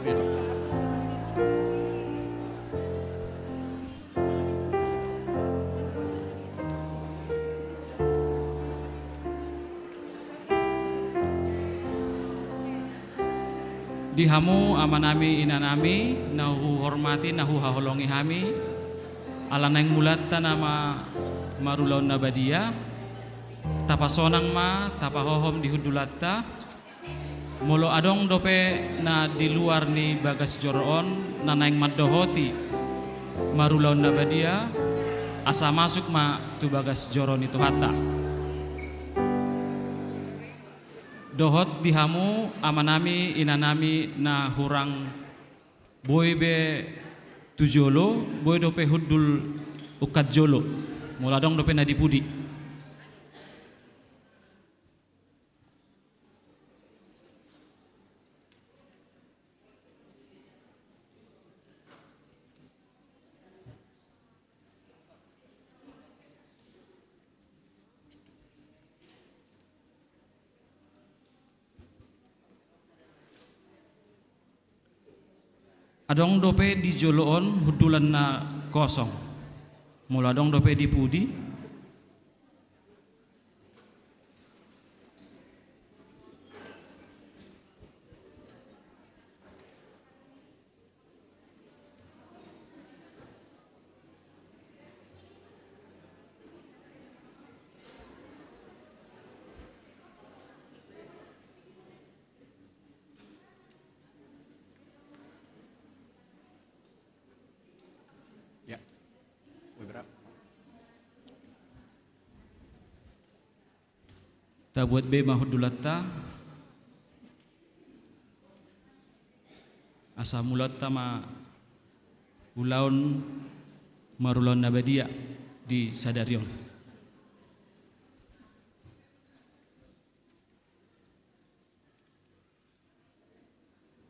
Ido. Di hamu amanami, inanami, na huhormati, na huhaholongi hami, ala naeng mulaanta nama marulaon na badia, tapasonang ma, tapahohom di hundulanta. Molo adong dope na di luar ni bagas joro on na naeng mandohoti marulaon na badia, asa masuk ma tu bagas joro ni Tuhanta. Dohot di hamu amanami, inanami, na hurang boi be tu jolo, boi dope hundul ungkat jolo, molo adong dope na di pudi. Adong dope di jolo on hundulan na kosong? Molo adong dope di pudi? Ya. Woi, berapa? Tabuat be ma hundulanta, asa mulaanta ma ulaon marulaon na badia di sadari on.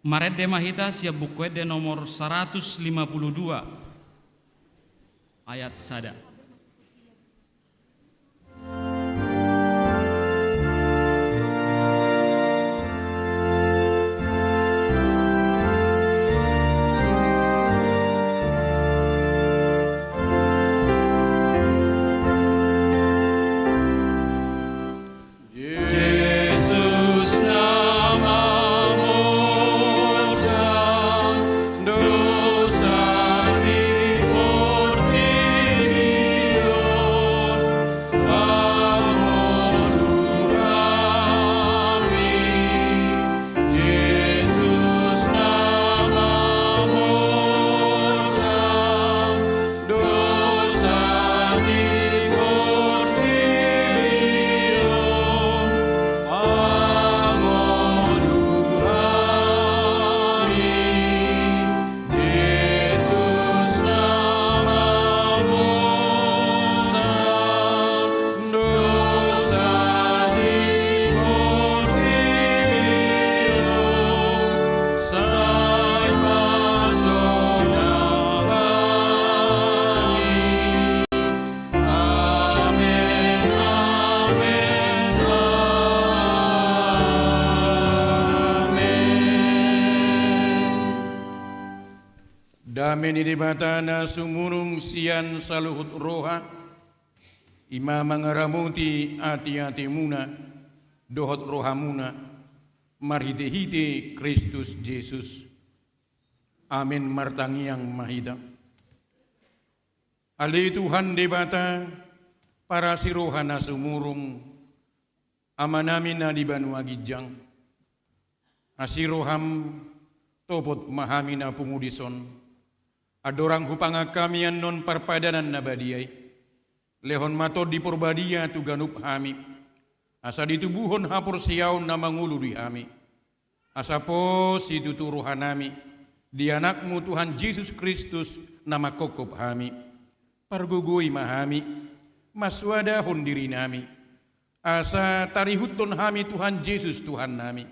Marende ma hita sian Buku Ende nomor saratus lima pulu dua, ayat sada. Jesus na mamolsang dosa ni portibi on, pangolu hami. Jesus na mamolsang dosa ni portibi on, pangolu hami. Jesus na mamolsang dosa ni portibi on, sai pasonang hami. Amen, amen, amen. Dame ni Debata na sumurung sian saluhut roha, i ma mangaramoti ateatemuna dohot rohamuna, marhitehite Kristus Jesus. Amen. Martangiang ma hita. Ale Tuhan Debata, parasi roha na sumurung, Amanami na di banua ginjang, asi roham, topot ma hami na pungu dison. Andorang hupangan hami annon parpadanan na badia i, lehon ma Tondi Porbadia tu ganup hami, asa ditubuhon haporseaon na mangolu di hami. Asa pos situtu rohanami di Anakmu Tuhan Jesus Kristus na manghophop hami. Pargogoi ma hami, mansoadahon dirinami, asa tarihuthon hami Tuhan Jesus Tuhannami.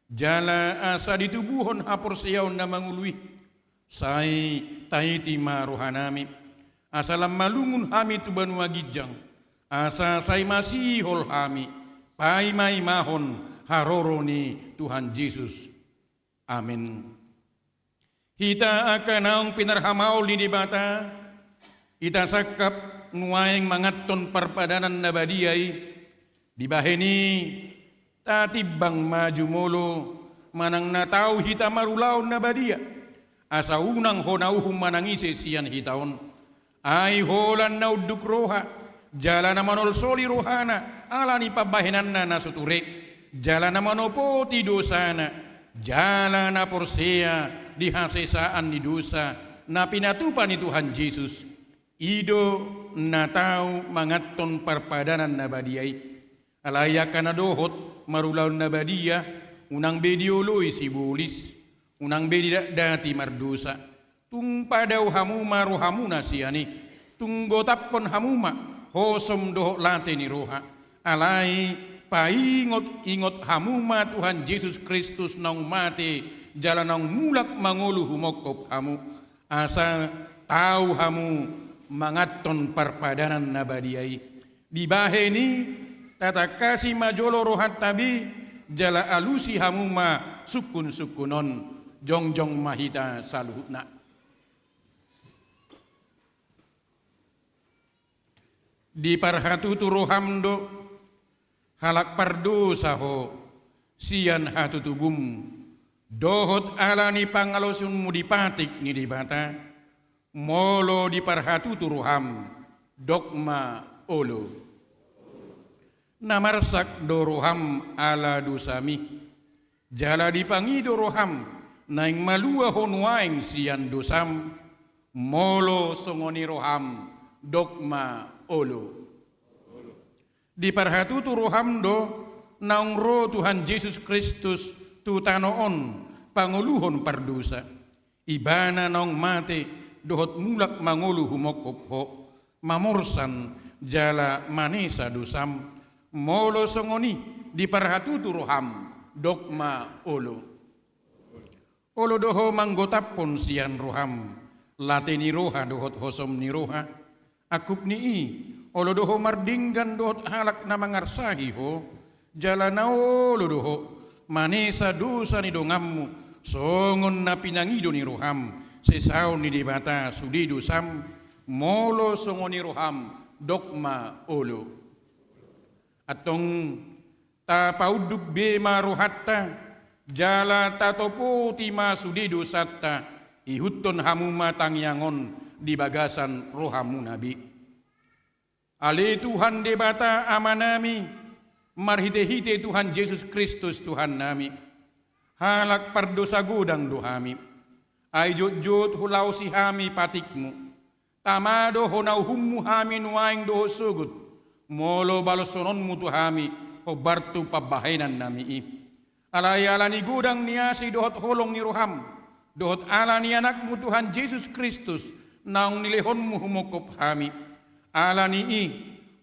Jala asa ditubuhon haporseaon na mangolu i, sai taiti ma rohanami, asa lam malungun hami tu banua ginjang, asa sai masihol hami, paimaimahon haroro ni Tuhan Jesus. Amen. Hita angka naung pinarhamaol ni Debata, hita sangkap nuaeng manganhon parpadanan na badia i, dibahen i tatimbang ma jumolo manang na tau hita marulaon na badia, asa unang hona uhum manang ise sian hita on. Ai holan na unduk roha, jala na manolsoli rohana ala ni pambahenanna na so ture, jala na manopoti dosana, jala na porsea di hasesaan ni dosa na pinatupa ni Tuhan Jesus. I do na tau manganhon parpadanan na badia i. Alai angka na dohot marulaon na badia, unang be dioloi sibolis, unang be didatdati mardosa. Tung padao hamu ma rohamuna sian i, tung gotaphon hamu ma hosom dohot late ni roha. Alai paingotingot hamu ma Tuhan Jesus Kristus naung mate jala naung mulak mangolu humongkop hamu, asa tau hamu manganhon parpadanan na badia i. Dibahen i tatangkasi ma jolo rohanta be, jala alusi hamu ma sungkunsungkun on. Jongjong ma hita saluhutna. Diparhatutu roham do, halak pardosa ho, sian hatutubum, dohot ala ni pangalaosionmu di patik ni Debata, molo diparhatutu roham, dok ma olo. Na marsak do roham ala dosami, jala dipangido roham, naeng malua ho nuaeng sian dosam, molo songon i roham, dok ma olo. Diparhatutu roham do, naung ro Tuhan Jesus Kristus tu tano on pangoluhon pardosa. Ibana naung mate dohot mulak mangolu humongkop ho, mamorsan jala manesa dosam, molo songon i diparhatutu roham, dok ma olo. Olo do ho manggotaphon sian roham, late ni roha dohot hosom ni roha, angkup ni i, olo do ho mardenggan dohot halak na mangarsahi ho, jala na olo do ho manesa dosa ni donganmu, songon na pinangido ni roham, sesaon ni Debata sude dosam, molo songon i roham, dok ma olo. Antong tapaunduk be ma rohanta, jala tatopoti ma sude dosanta, ihuthon hamu ma tangiang on di bagasan rohamuna be. Ale Tuhan Debata Amanami, marhitehite Tuhan Jesus Kristus Tuhannami, halak pardosa godang do hami. Ai jotjot hulaosi hami patikmu. Tama do hona uhummu hami nuaeng dohot sogot, molo balosononmu tu hami hombar tu pambahenannami i. Alai ala ni godang ni asi dohot holong ni roham, dohot ala ni Anakmu Tuhan Jesus Kristus, naung nilehonmu humongkop hami. Ala ni i,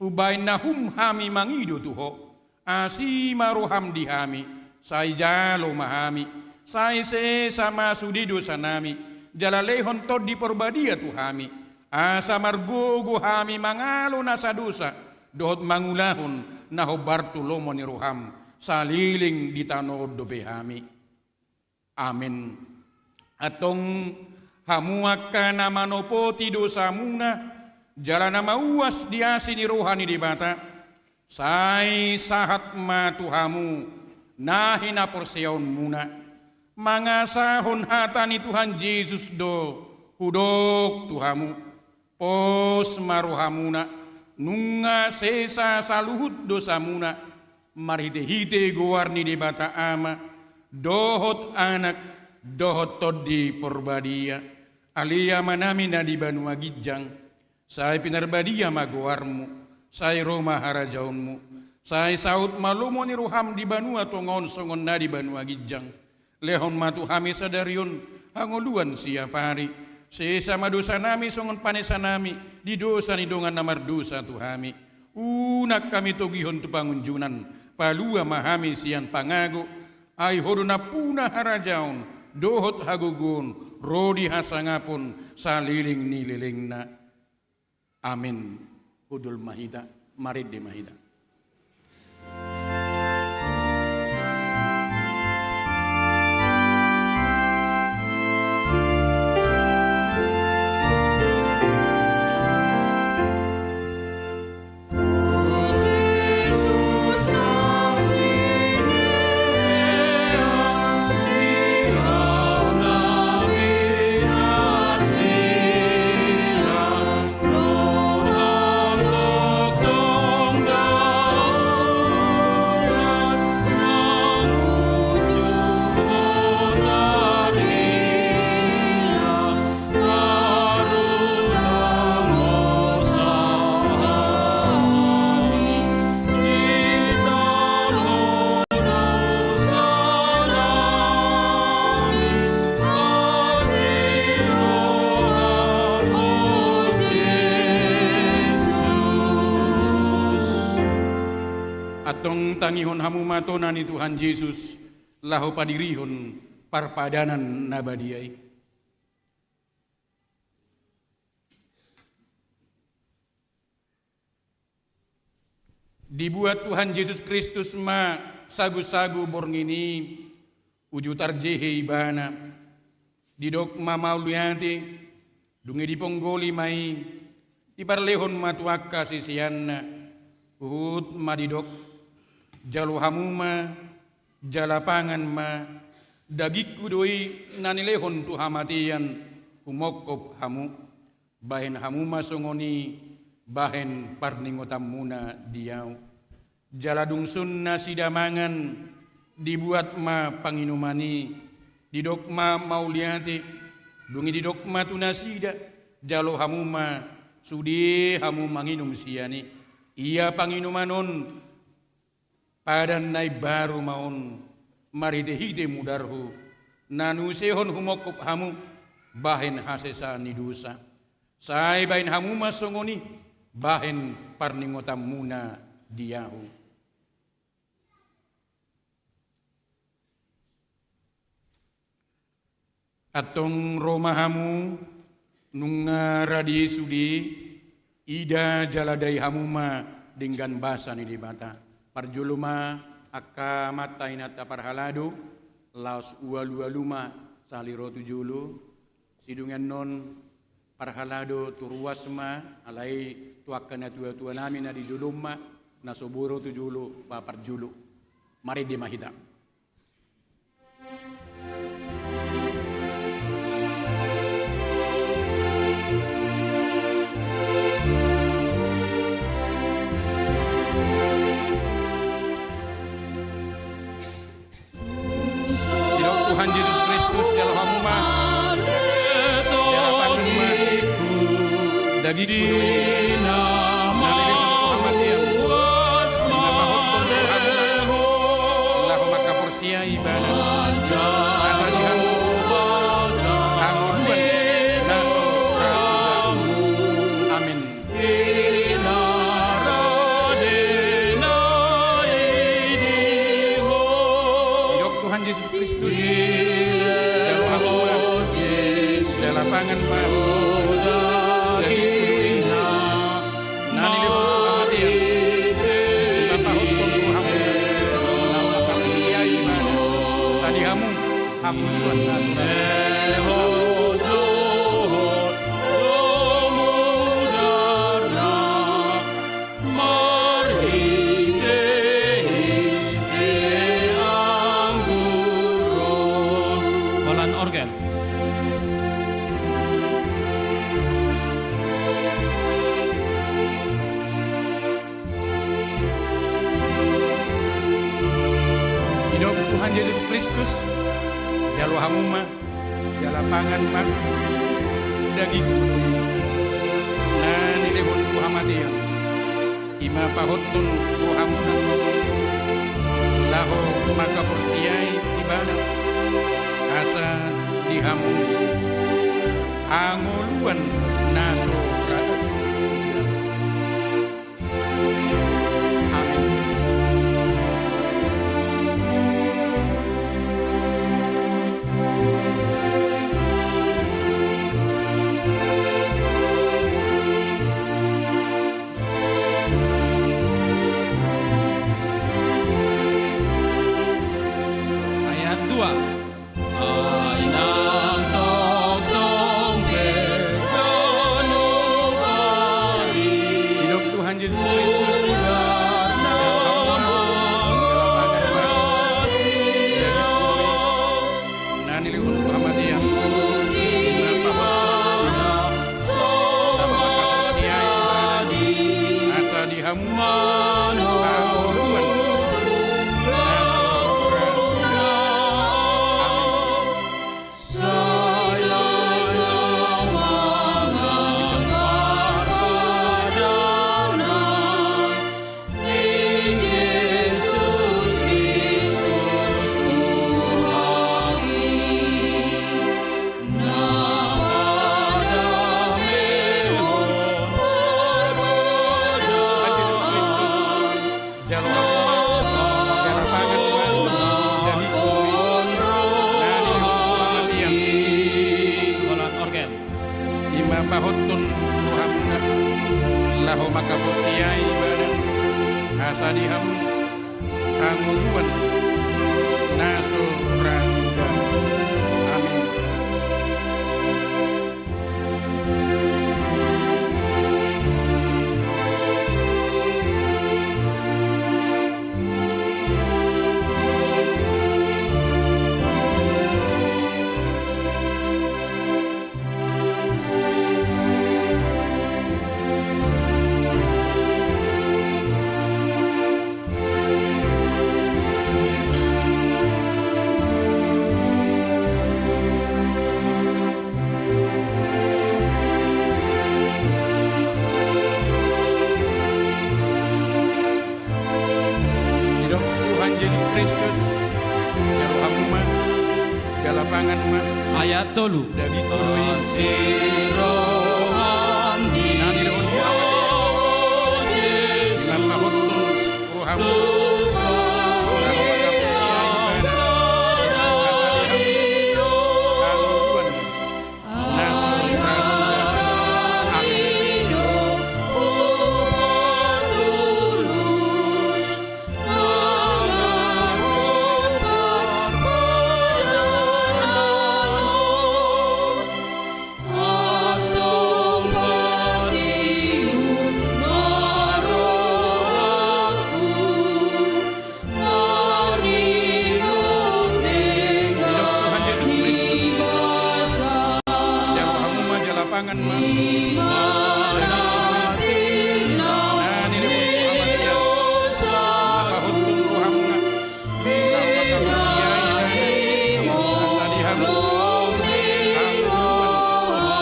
umbahen na hum hami mangido tu ho. Asi ma roham di hami, sai jalo ma hami, sai sesa ma sude dosanami, jala lehon Tondi Porbadia tu hami, asa margogo hami mangalo nasa dosa, dohot mangulahon na hombar tu lomo ni roham, saleleng di tano on dope hami. Amen. Antong hamu angka na manopoti dosamuna, jala na mauas di asi ni roha ni Debata, sai sahat ma tu hamu na hinaporseaonmuna, mangasahon hata ni Tuhan Jesus do hudok tu hamu. Pos ma rohamuna, nunga sesa saluhut dosamuna, marhitehite goar ni Debata Ama, dohot Anak, dohot Tondi Porbadia. Ale Amanami na di banua ginjang, sai pinarbadia ma goarmu, sai ro ma harajaonmu, sai saut ma lomo ni roham di banua tonga on songon na di banua ginjang. Lehon ma tu hami sadari on hangoluan siapari. Sesa ma dosanami songon panesanami di dosa ni dongan na mardosa tu hami. Unang hami togihon tu pangunjunan, palua ma hami sian pangago. Ai ho do nampuna harajaon, dohot hagogoon, ro di hasangapon, saleleng ni lelengna. Amen. Hundul ma hita, marende ma hita. Tangihon hamu ma tona ni Tuhan Jesus, laho padirihon parpadanan na badia i. Dibuat Tuhan Jesus Kristus ma sagusagu borngin i, uju tarjehe ibana. Didok ma mauliate, dung i diponggoli ma i, diparlehon ma tu angka siseanna, huhut ma didok: Jalo hamu ma, jala pangan ma, dagingku do i na nilehon tu hamatean, humongkop hamu. Bahen hamu ma songon i, bahen parningotanmuna di ahu. Jala dung sun nasida mangan, dibuat ma panginuman i, didok ma mauliate, dung i didok ma tu nasida: Jalo hamu ma, sude hamu manginum sian i. Ia panginuman on padan na imbaru ma on, marhitehite mudarhu, na niusehon humongkop hamu, bahen hasesaan ni dosa. Sai bahen hamu ma songon i, bahen parningotanmuna di ahu. Antong ro ma hamu, nunga rade sude, ida jala dai hamu ma denggan basa ni Debata. Parjolo ma angka amanta inanta parhalado, laos ualualu ma sahali ro tu jolo. Sidung annon parhalado tu ruas ma, alai tu angka natuatua nami na di jolo on ma, na so boi ro tu jolo, ba parjolo. Marende ma hita. Didok Tuhan Jesus Kristus, jalo hamu ma, jala pangan ma, dagingku do i na nilehon tu hamatean, na pahothon tu hamuna, laho mangkaporseai ibana. Asa di hamu hangoluan na so ra suda. Amen. Didok Tuhan Jesus Kristus, jalo hamu ma, jala pangan ma, dagingku do i na nilehon tu hamatean, na pahothon tu hamuna, laho mangkaporseai ibana. Asa di hamu hangoluan na so ra. Holan organ. Didok Tuhan Jesus Kristus, jalo hamu ma, jala pangan ma, dagingku do i na nilehon tu hamatean, i ma pahothon tu hamuna, laho mangkaporseai ibana. Asa di hamu hangoluan na so ra suda. Amen. Ayat dua. Ai nang tongtong pe ganup ari. Didok Tuhan Jesus Kristus, na nilehon tu hamatean, na pahothon tu hamuna, laho mangkaporseai ibana. Asa di hamu hangoluan na so ra suda. di hamu hangoluan na so ra suda. Amin. Didok Tuhan Jesus Kristus, jalo hamu ma, jala pangan ma. Ayat tolu. Dagingku do i. Asi roham di Ho, Jesus. Ima pahothon roham. Didok Tuhan Jesus Kristus, jalo hamu ma, jala pangan ma. Dagingku do i. Na nilehon tu hamatean, pahothon rohamuna. Laho mangkaporseai ibana, asa di hamu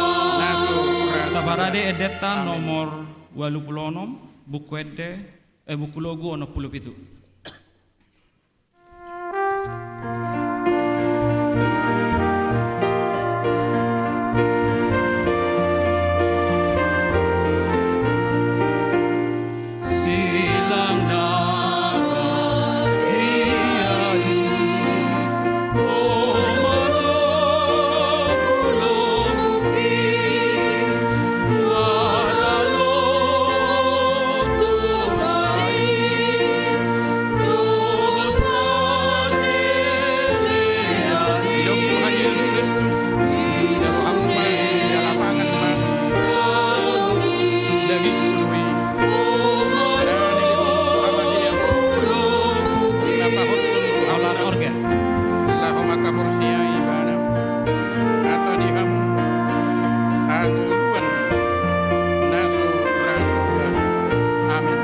hangoluan na so ra suda. Taparade endenta. Amin. Nomor ualu pulu onom, Buku Ende, eh, Buku Logu onom pulu pitu. Didok Tuhan Jesus Kristus, jalo hamu ma, jala pangan ma. Dagingku do i. Na nilehon tu hamatean, ima pahothon rohamuna. Laho mangkaporseai ibana, asa di hamu hangoluan na so ra suda. Amin.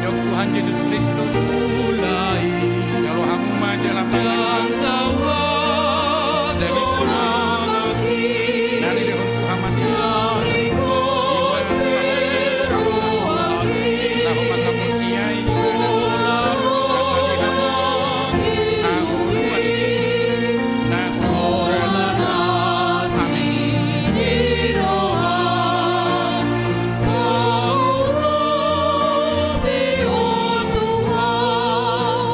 Didok Tuhan Jesus Kristus, jalo hamu ma, jala pangan. Dagingku do i. Na nilehon tu hamatean, ima pahothon rohamuna. Laho mangkaporseai ibana, asa di hamu hangoluan na so ra suda. Amin.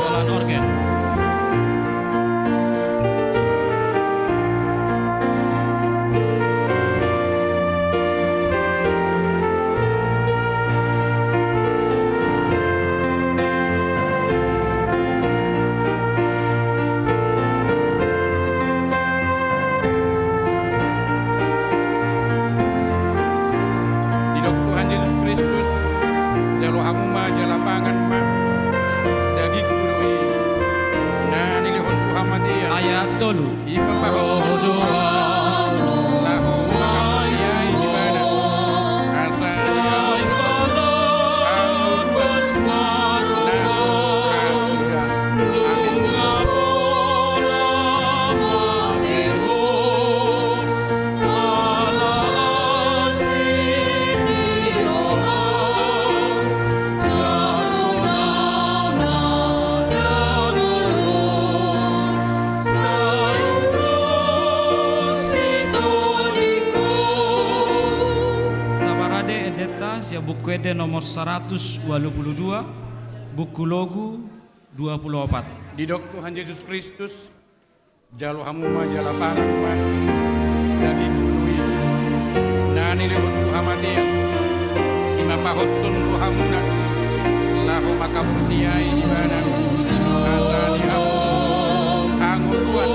Dalan organ. Didok Tuhan Jesus Kristus, jalo hamu ma, jala pangan ma. Dagingku do i. Na nilehon tu hamatean. Ayat tolu. Ima pahothon rohamuna, laho mangkaporseai ibana, asa di hamu hangoluan na so ra suda. Amin. sian Buku Ende nomor saratus ualu pulu dua, buku logu dua pulu opat. Didok Tuhan Jesus Kristus, jalo hamu ma jala pangan ma, dagingku do i, na nilehon tu hamatean, i ma pahothon rohamuna, laho mangkaporseai ibana, asa di hamu hangoluan,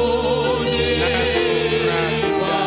na so ra suda.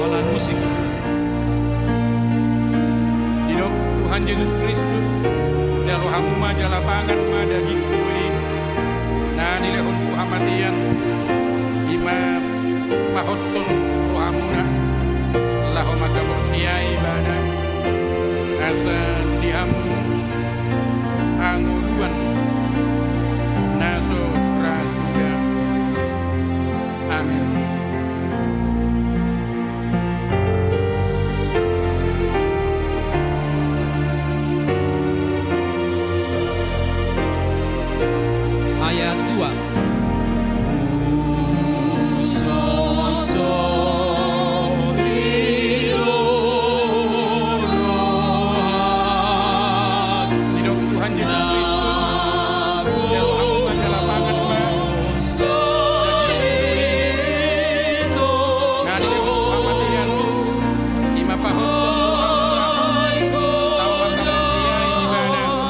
Holan musik. Didok Tuhan Jesus Kristus, jalo hamu ma jala pangan ma, dagingku do i, na nilehon tu hamatean, i ma pahothon rohamuna, laho mangkaporseai ibana, asa di hamu hangoluan, na so ra suda. Amen. Ayat dua. Didok Tuhan Jesus Kristus, jalo hamu ma jala pangan ma, dagingku do i, na nilehon tu hamatean, i ma pahothon rohamuna, laho mangkaporseai ibana,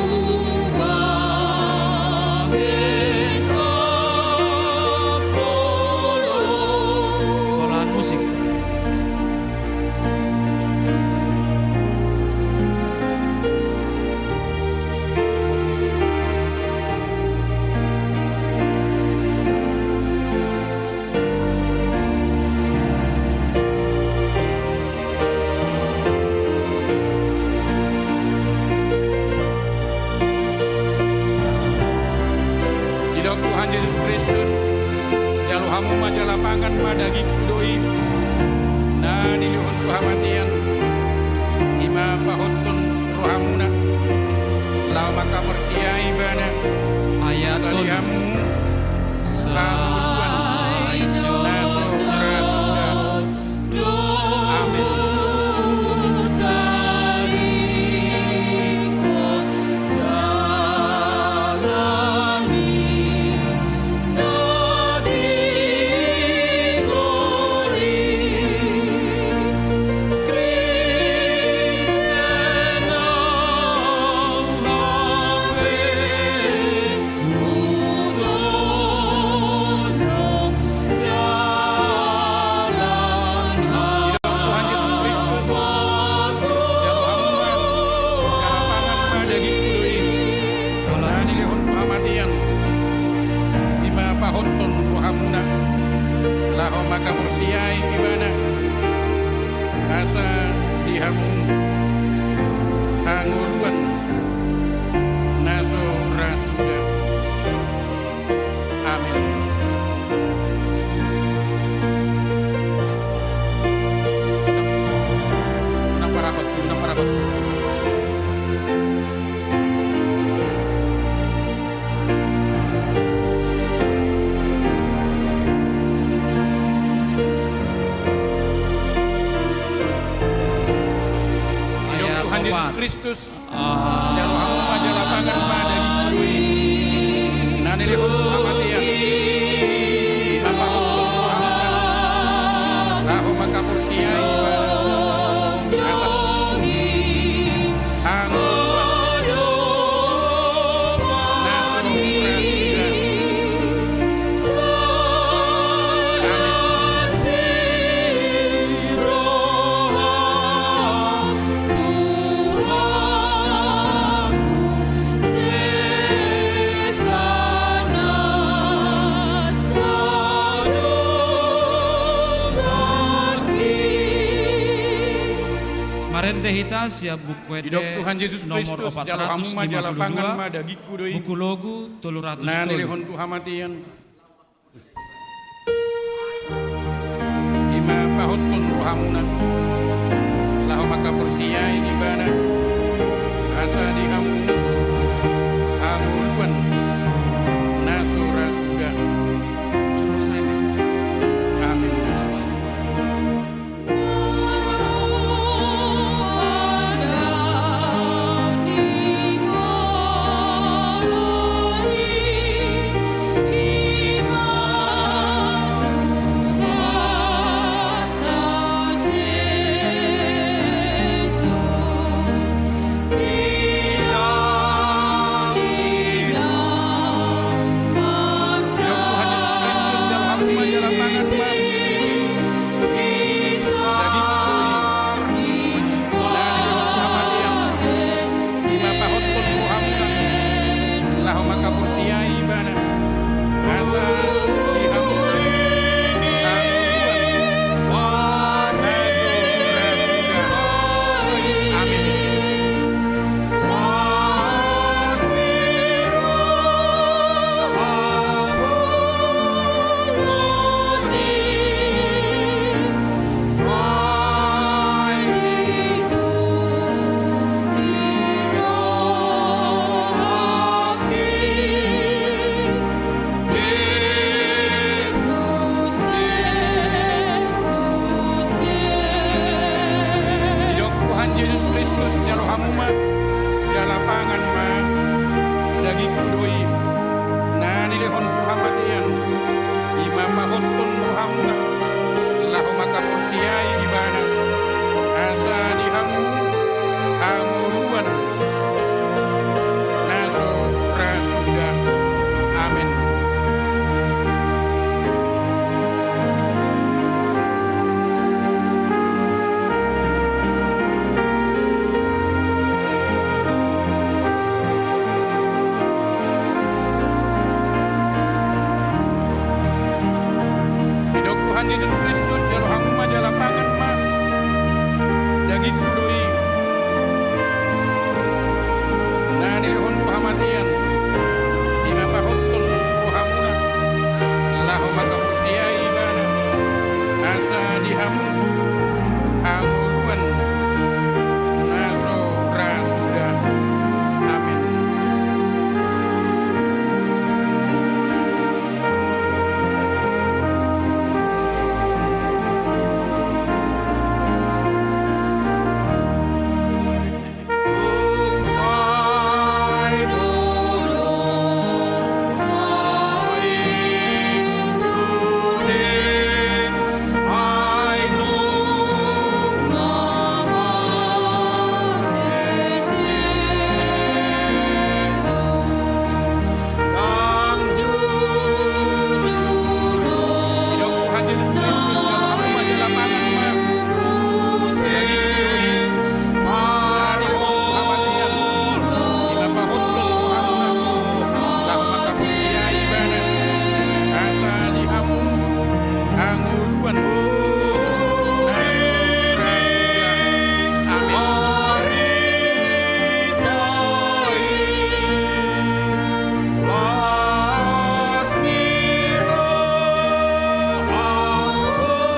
asa di hamu hangoluan, na so ra suda. Amen. Holan musik. Didok Tuhan Jesus Kristus, jalo hamu ma jala pangan ma, dagingku do i, na nilehon tu hamatean, i ma pahothon rohamuna, laho mangkaporseai ibana, asa di hamu hangoluan, na so ra suda. Amen. Didok Tuhan Jesus Kristus, jalo hamu ma jala pangan ma, dagingku do i, na nilehon tu hamatean, i ma pahothon rohamuna, laho mangkaporseai ibana, asa di hamu hangoluan, na so ra suda. Amen. Unang parapot, unang parapot. Didok Tuhan Jesus Kristus, jalo hamu ma jala pangan ma, dagingku do i, na nilehon tu hamatean, i ma pahothon rohamuna, laho mangkaporseai ibana, asa hangoluan, na so ra suda. Amen. Hita sian Buku Ende. Didok Tuhan Jesus Kristus, jalo hamu ma, jala pangan ma, dagingku do i. Buku Logu tolu ratus tolu. Na nilehon tu hamatean, i ma pahothon rohamuna, laho mangkaporseai ibana, asa di hamu hangoluan na so ra suda. Amin. Ima pahothon rohamuna, laho mangkaporseai ibana, asa di hamu hangoluan na so ra suda. Amin. Didok Tuhan Jesus Kristus, jalo hamu ma, jala pangan ma, dagingku do i, na nilehon tu hamatean, ima pahothon rohamuna, laho mangkaporseai ibana, asa di hamu hangoluan na so ra suda. Amin. Didok Tuhan Jesus Kristus, jalo hamu ma, jala pangan ma, dagingku do i, na nilehon tu hamatean,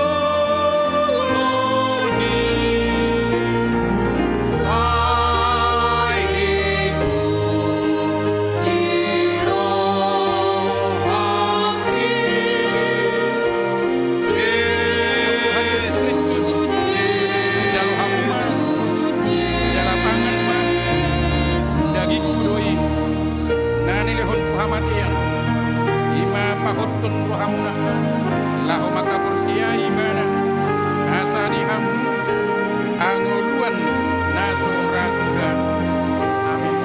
ima pahothon rohamuna, laho mangkaporseai ibana, asa di hamu hangoluan na so ra suda. Amin. Jalo hamu ma, jala pangan ma, dagingku do i, na nilehon tu hamatean, ima pahothon rohamuna, laho mangkaporseai ibana, asa di hamu hangoluan na so ra suda. Amin.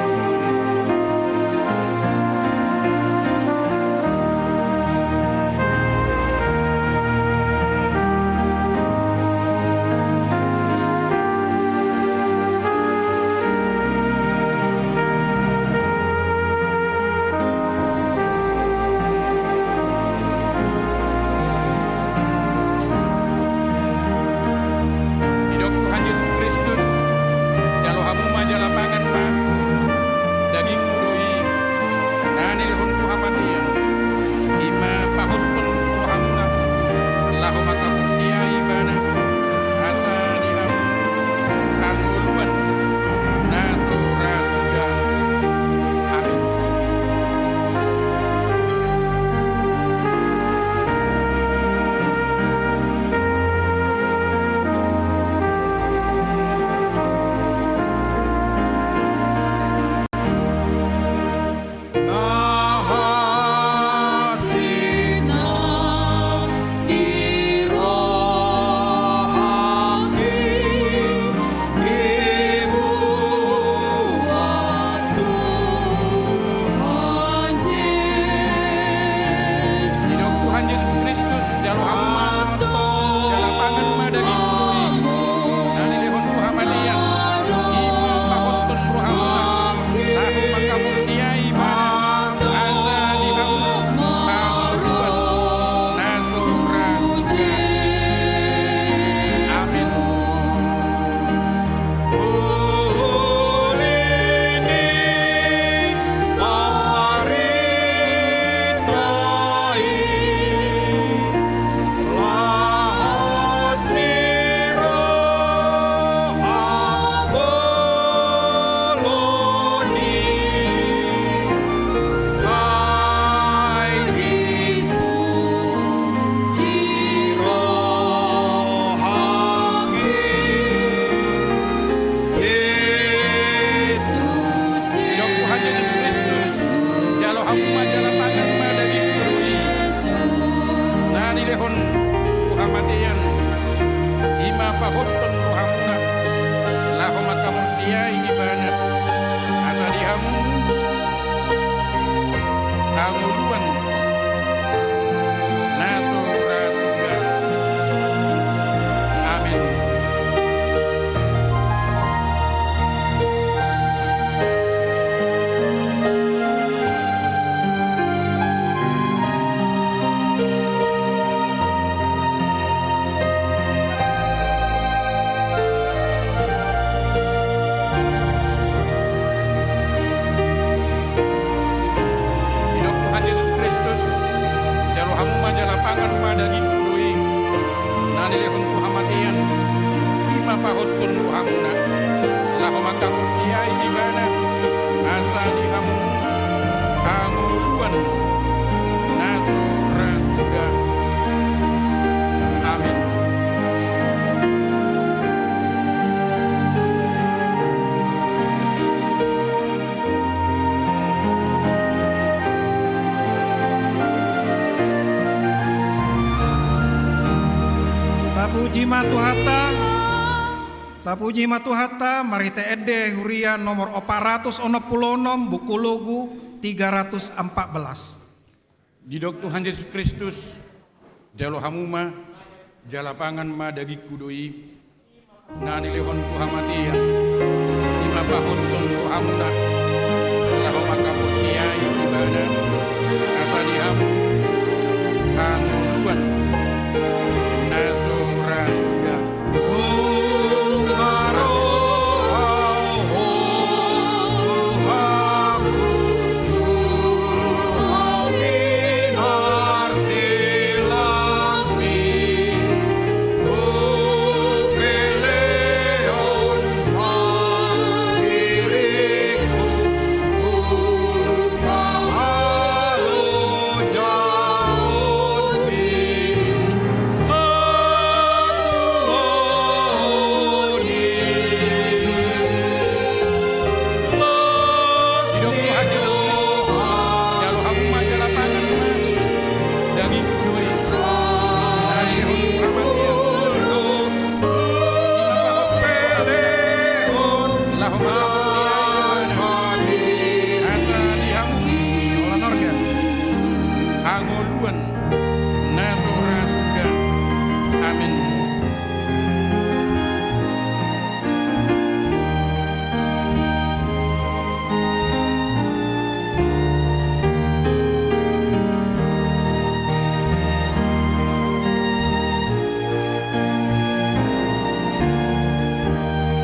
Didok Tuhan Jesus Kristus, Matean, i ma pahothon rohamuna, laho mangkamursiai ibana, asa di hamu hangoluan na so ra suda. Amen. Didok Tuhan Jesus Kristus, jalo hamu ma jala pangan ma dagingku do i, na nilehon tu hamatean, i ma pahothon rohamuna, laho mangkamursiai ibana, asa di hamu hangoluan na so ra suda. Amen. Tapuji ma Tuhanta. Tapuji ma Tuhanta, marhite ende Huria nomor opat ratus onom pulu onom, buku Lugu tiga ratus empat belas. Didok Tuhan Jesus Kristus, jalo hamu ma jala pangan ma dagingku do i, na nilehon tu hamatean, i ma pahothon rohamuna, laho mangkamursiai ibana, asa di hamu hangoluan na so ra suda. Hangoluan na so ra suda. Amen.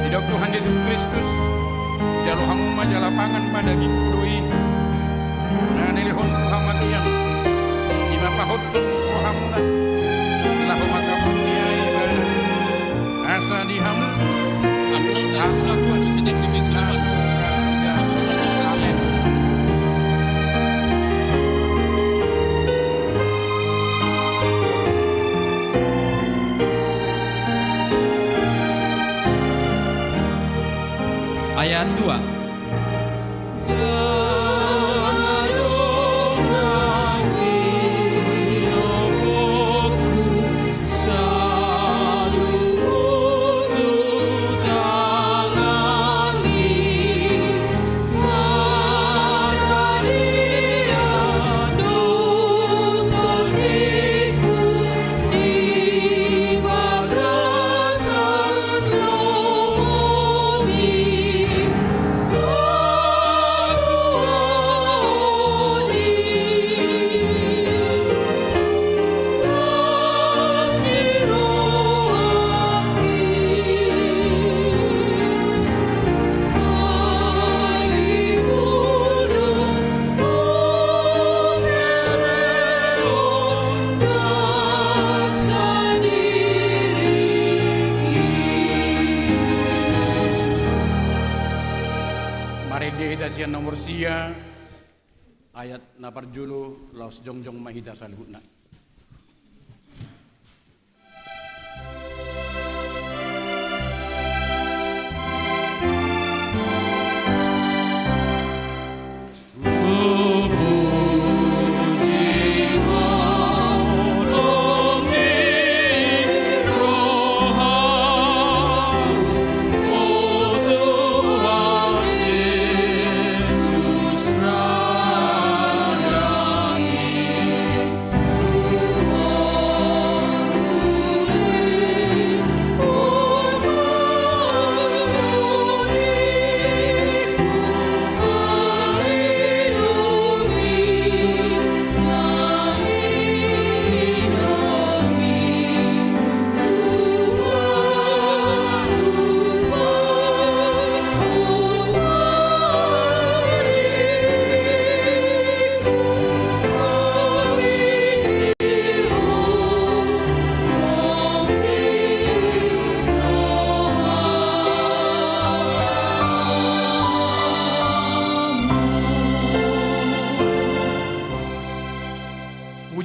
Didok Tuhan Jesus Kristus, jalo hamu ma jala pangan ma dagingku do i, na nilehon tu hamatean, i ma pahothon rohamuna, laho mangkamursiai ibana, asa di hamu hangoluan. Ayat dua. Marende hita sian nomor sia, ayat na parjolo, laos jongjong ma hita saluhutna.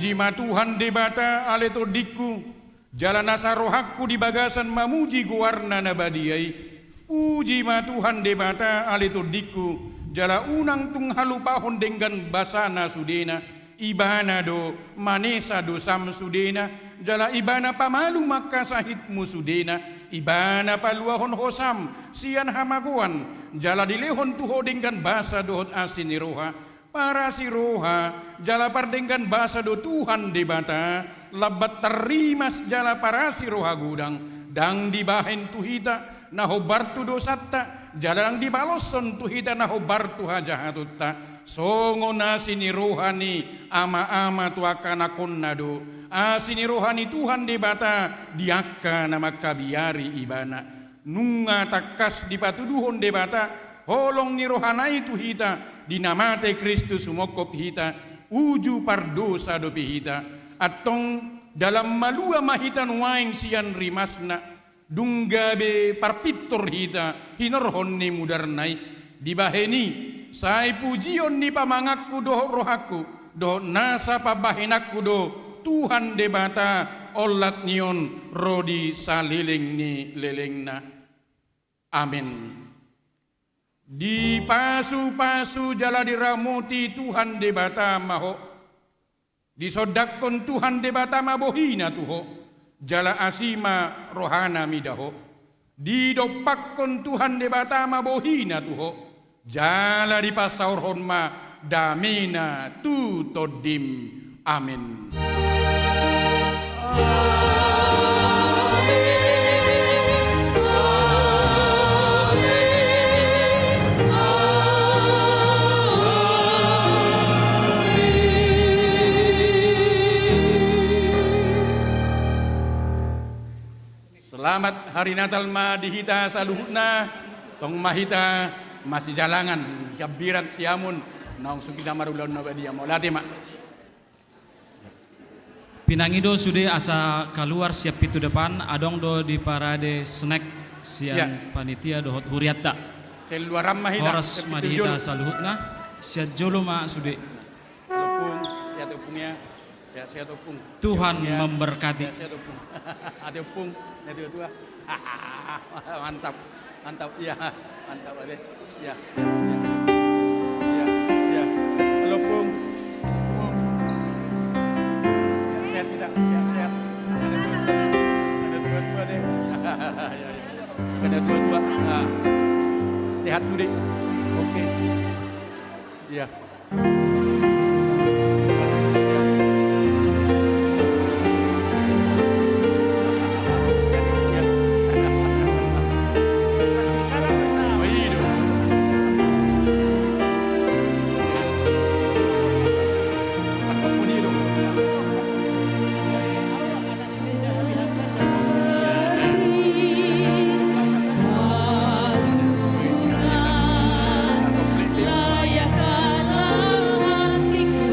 Puji ma Tuhan Debata ale tondingku, jala nasa rohangku di bagasan mamuji goarna na badia i. Puji ma Tuhan Debata ale tondingku, jala unang tung halupahon denggan basana sudena. Ibana do manesa dosam sudena, jala Ibana pamalum angka sahitmu sudena. Ibana paluahon hosam sian hamagoan, jala dilehon tu ho denggan basa dohot asi ni roha. Parasi roha jala pardenggan basa do Tuhan Debata, lambat tarrimas jala parasi roha godang. Ndang dibahen tu hita na hombar tu dosanta, jala ndang dibaloshon tu hita na hombar tu hajahatonta. Songon asi ni roha ni ama-ama tu angka anakkonna do asi ni roha ni Tuhan Debata di angka na mangkabiari Ibana. Nunga tangkas dipatuduhon Debata holong ni rohana i tu hita, di na mate Kristus humongkop hita, uju pardosa dope hita. Antong dalan malua ma hita nuaeng sian rimasna, dung gabe parpintor hita hinorhon ni mudarna i. Dibahen i, sai pujion ni pamanganku dohot rohangku, dohot nasa pambahenanku do Tuhan Debata, olat ni on ro di saleleng ni lelengna. Amen. Dipasu-pasu jala diramoti Tuhan Debata ma ho. Disondangkon Tuhan Debata ma bohina tu ho, jala asi ma rohana mida ho. Didompakkon Tuhan Debata ma bohina tu ho, jala dipasaorhon ma damena tu tondim. Amen. Selamat Hari Natal ma di hita saluhutna. Tong ma hita masijalangan, hambirang siamun, naung so hita marulaon na badia. Mauliate ma. Pinangido sude asa kaluar sian pintu depan, adong do diparade snack sian panitia dohot hurianta. Horas ma di hita saluhutna. Sian jolo ma sude. Ompung, sian ompung ya. Sehat-sehat, Ompung. Tuhan memberkati. Sehat-sehat, Ompung. Ate Ompung, na tua-tua. Mantap. Mantap, iya. Mantap, Ate. Iya. Iya, iya. Halo, Ompung. Ompung. Sehat-sehat kita, sehat-sehat. Ada tua-tua, ada tua-tua, Ate. Iya, iya. Ada tua-tua. Nah. Sehat sude. Oke. Iya. Seperti palungan, layakkanlah hatiku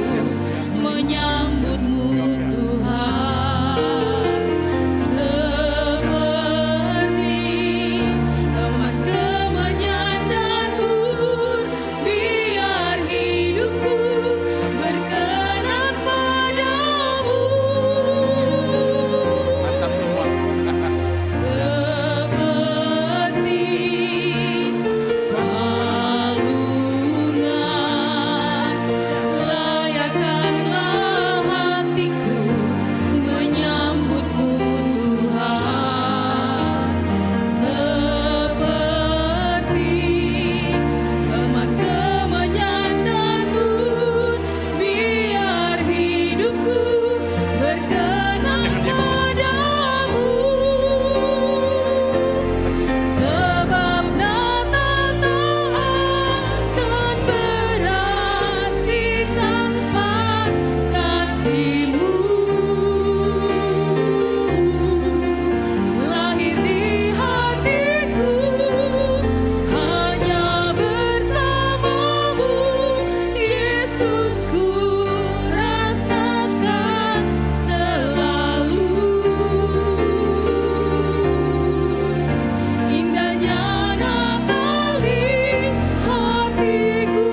menyambutmu, Tuhan. Seperti emas kemenyan dan mur, biar hidupku berkenan padamu. Mantap semua. Seperti palungan, layakkanlah hatiku menyambutmu, Tuhan. Seperti emas kemenyan dan mur, biar hidupku berkenan padamu. Sebab Natal tak akan berarti tanpa kasihmu. Lahir di hatiku hanya bersamamu, Yesus, ku rasakan selalu. Indahnya Natal di hatiku.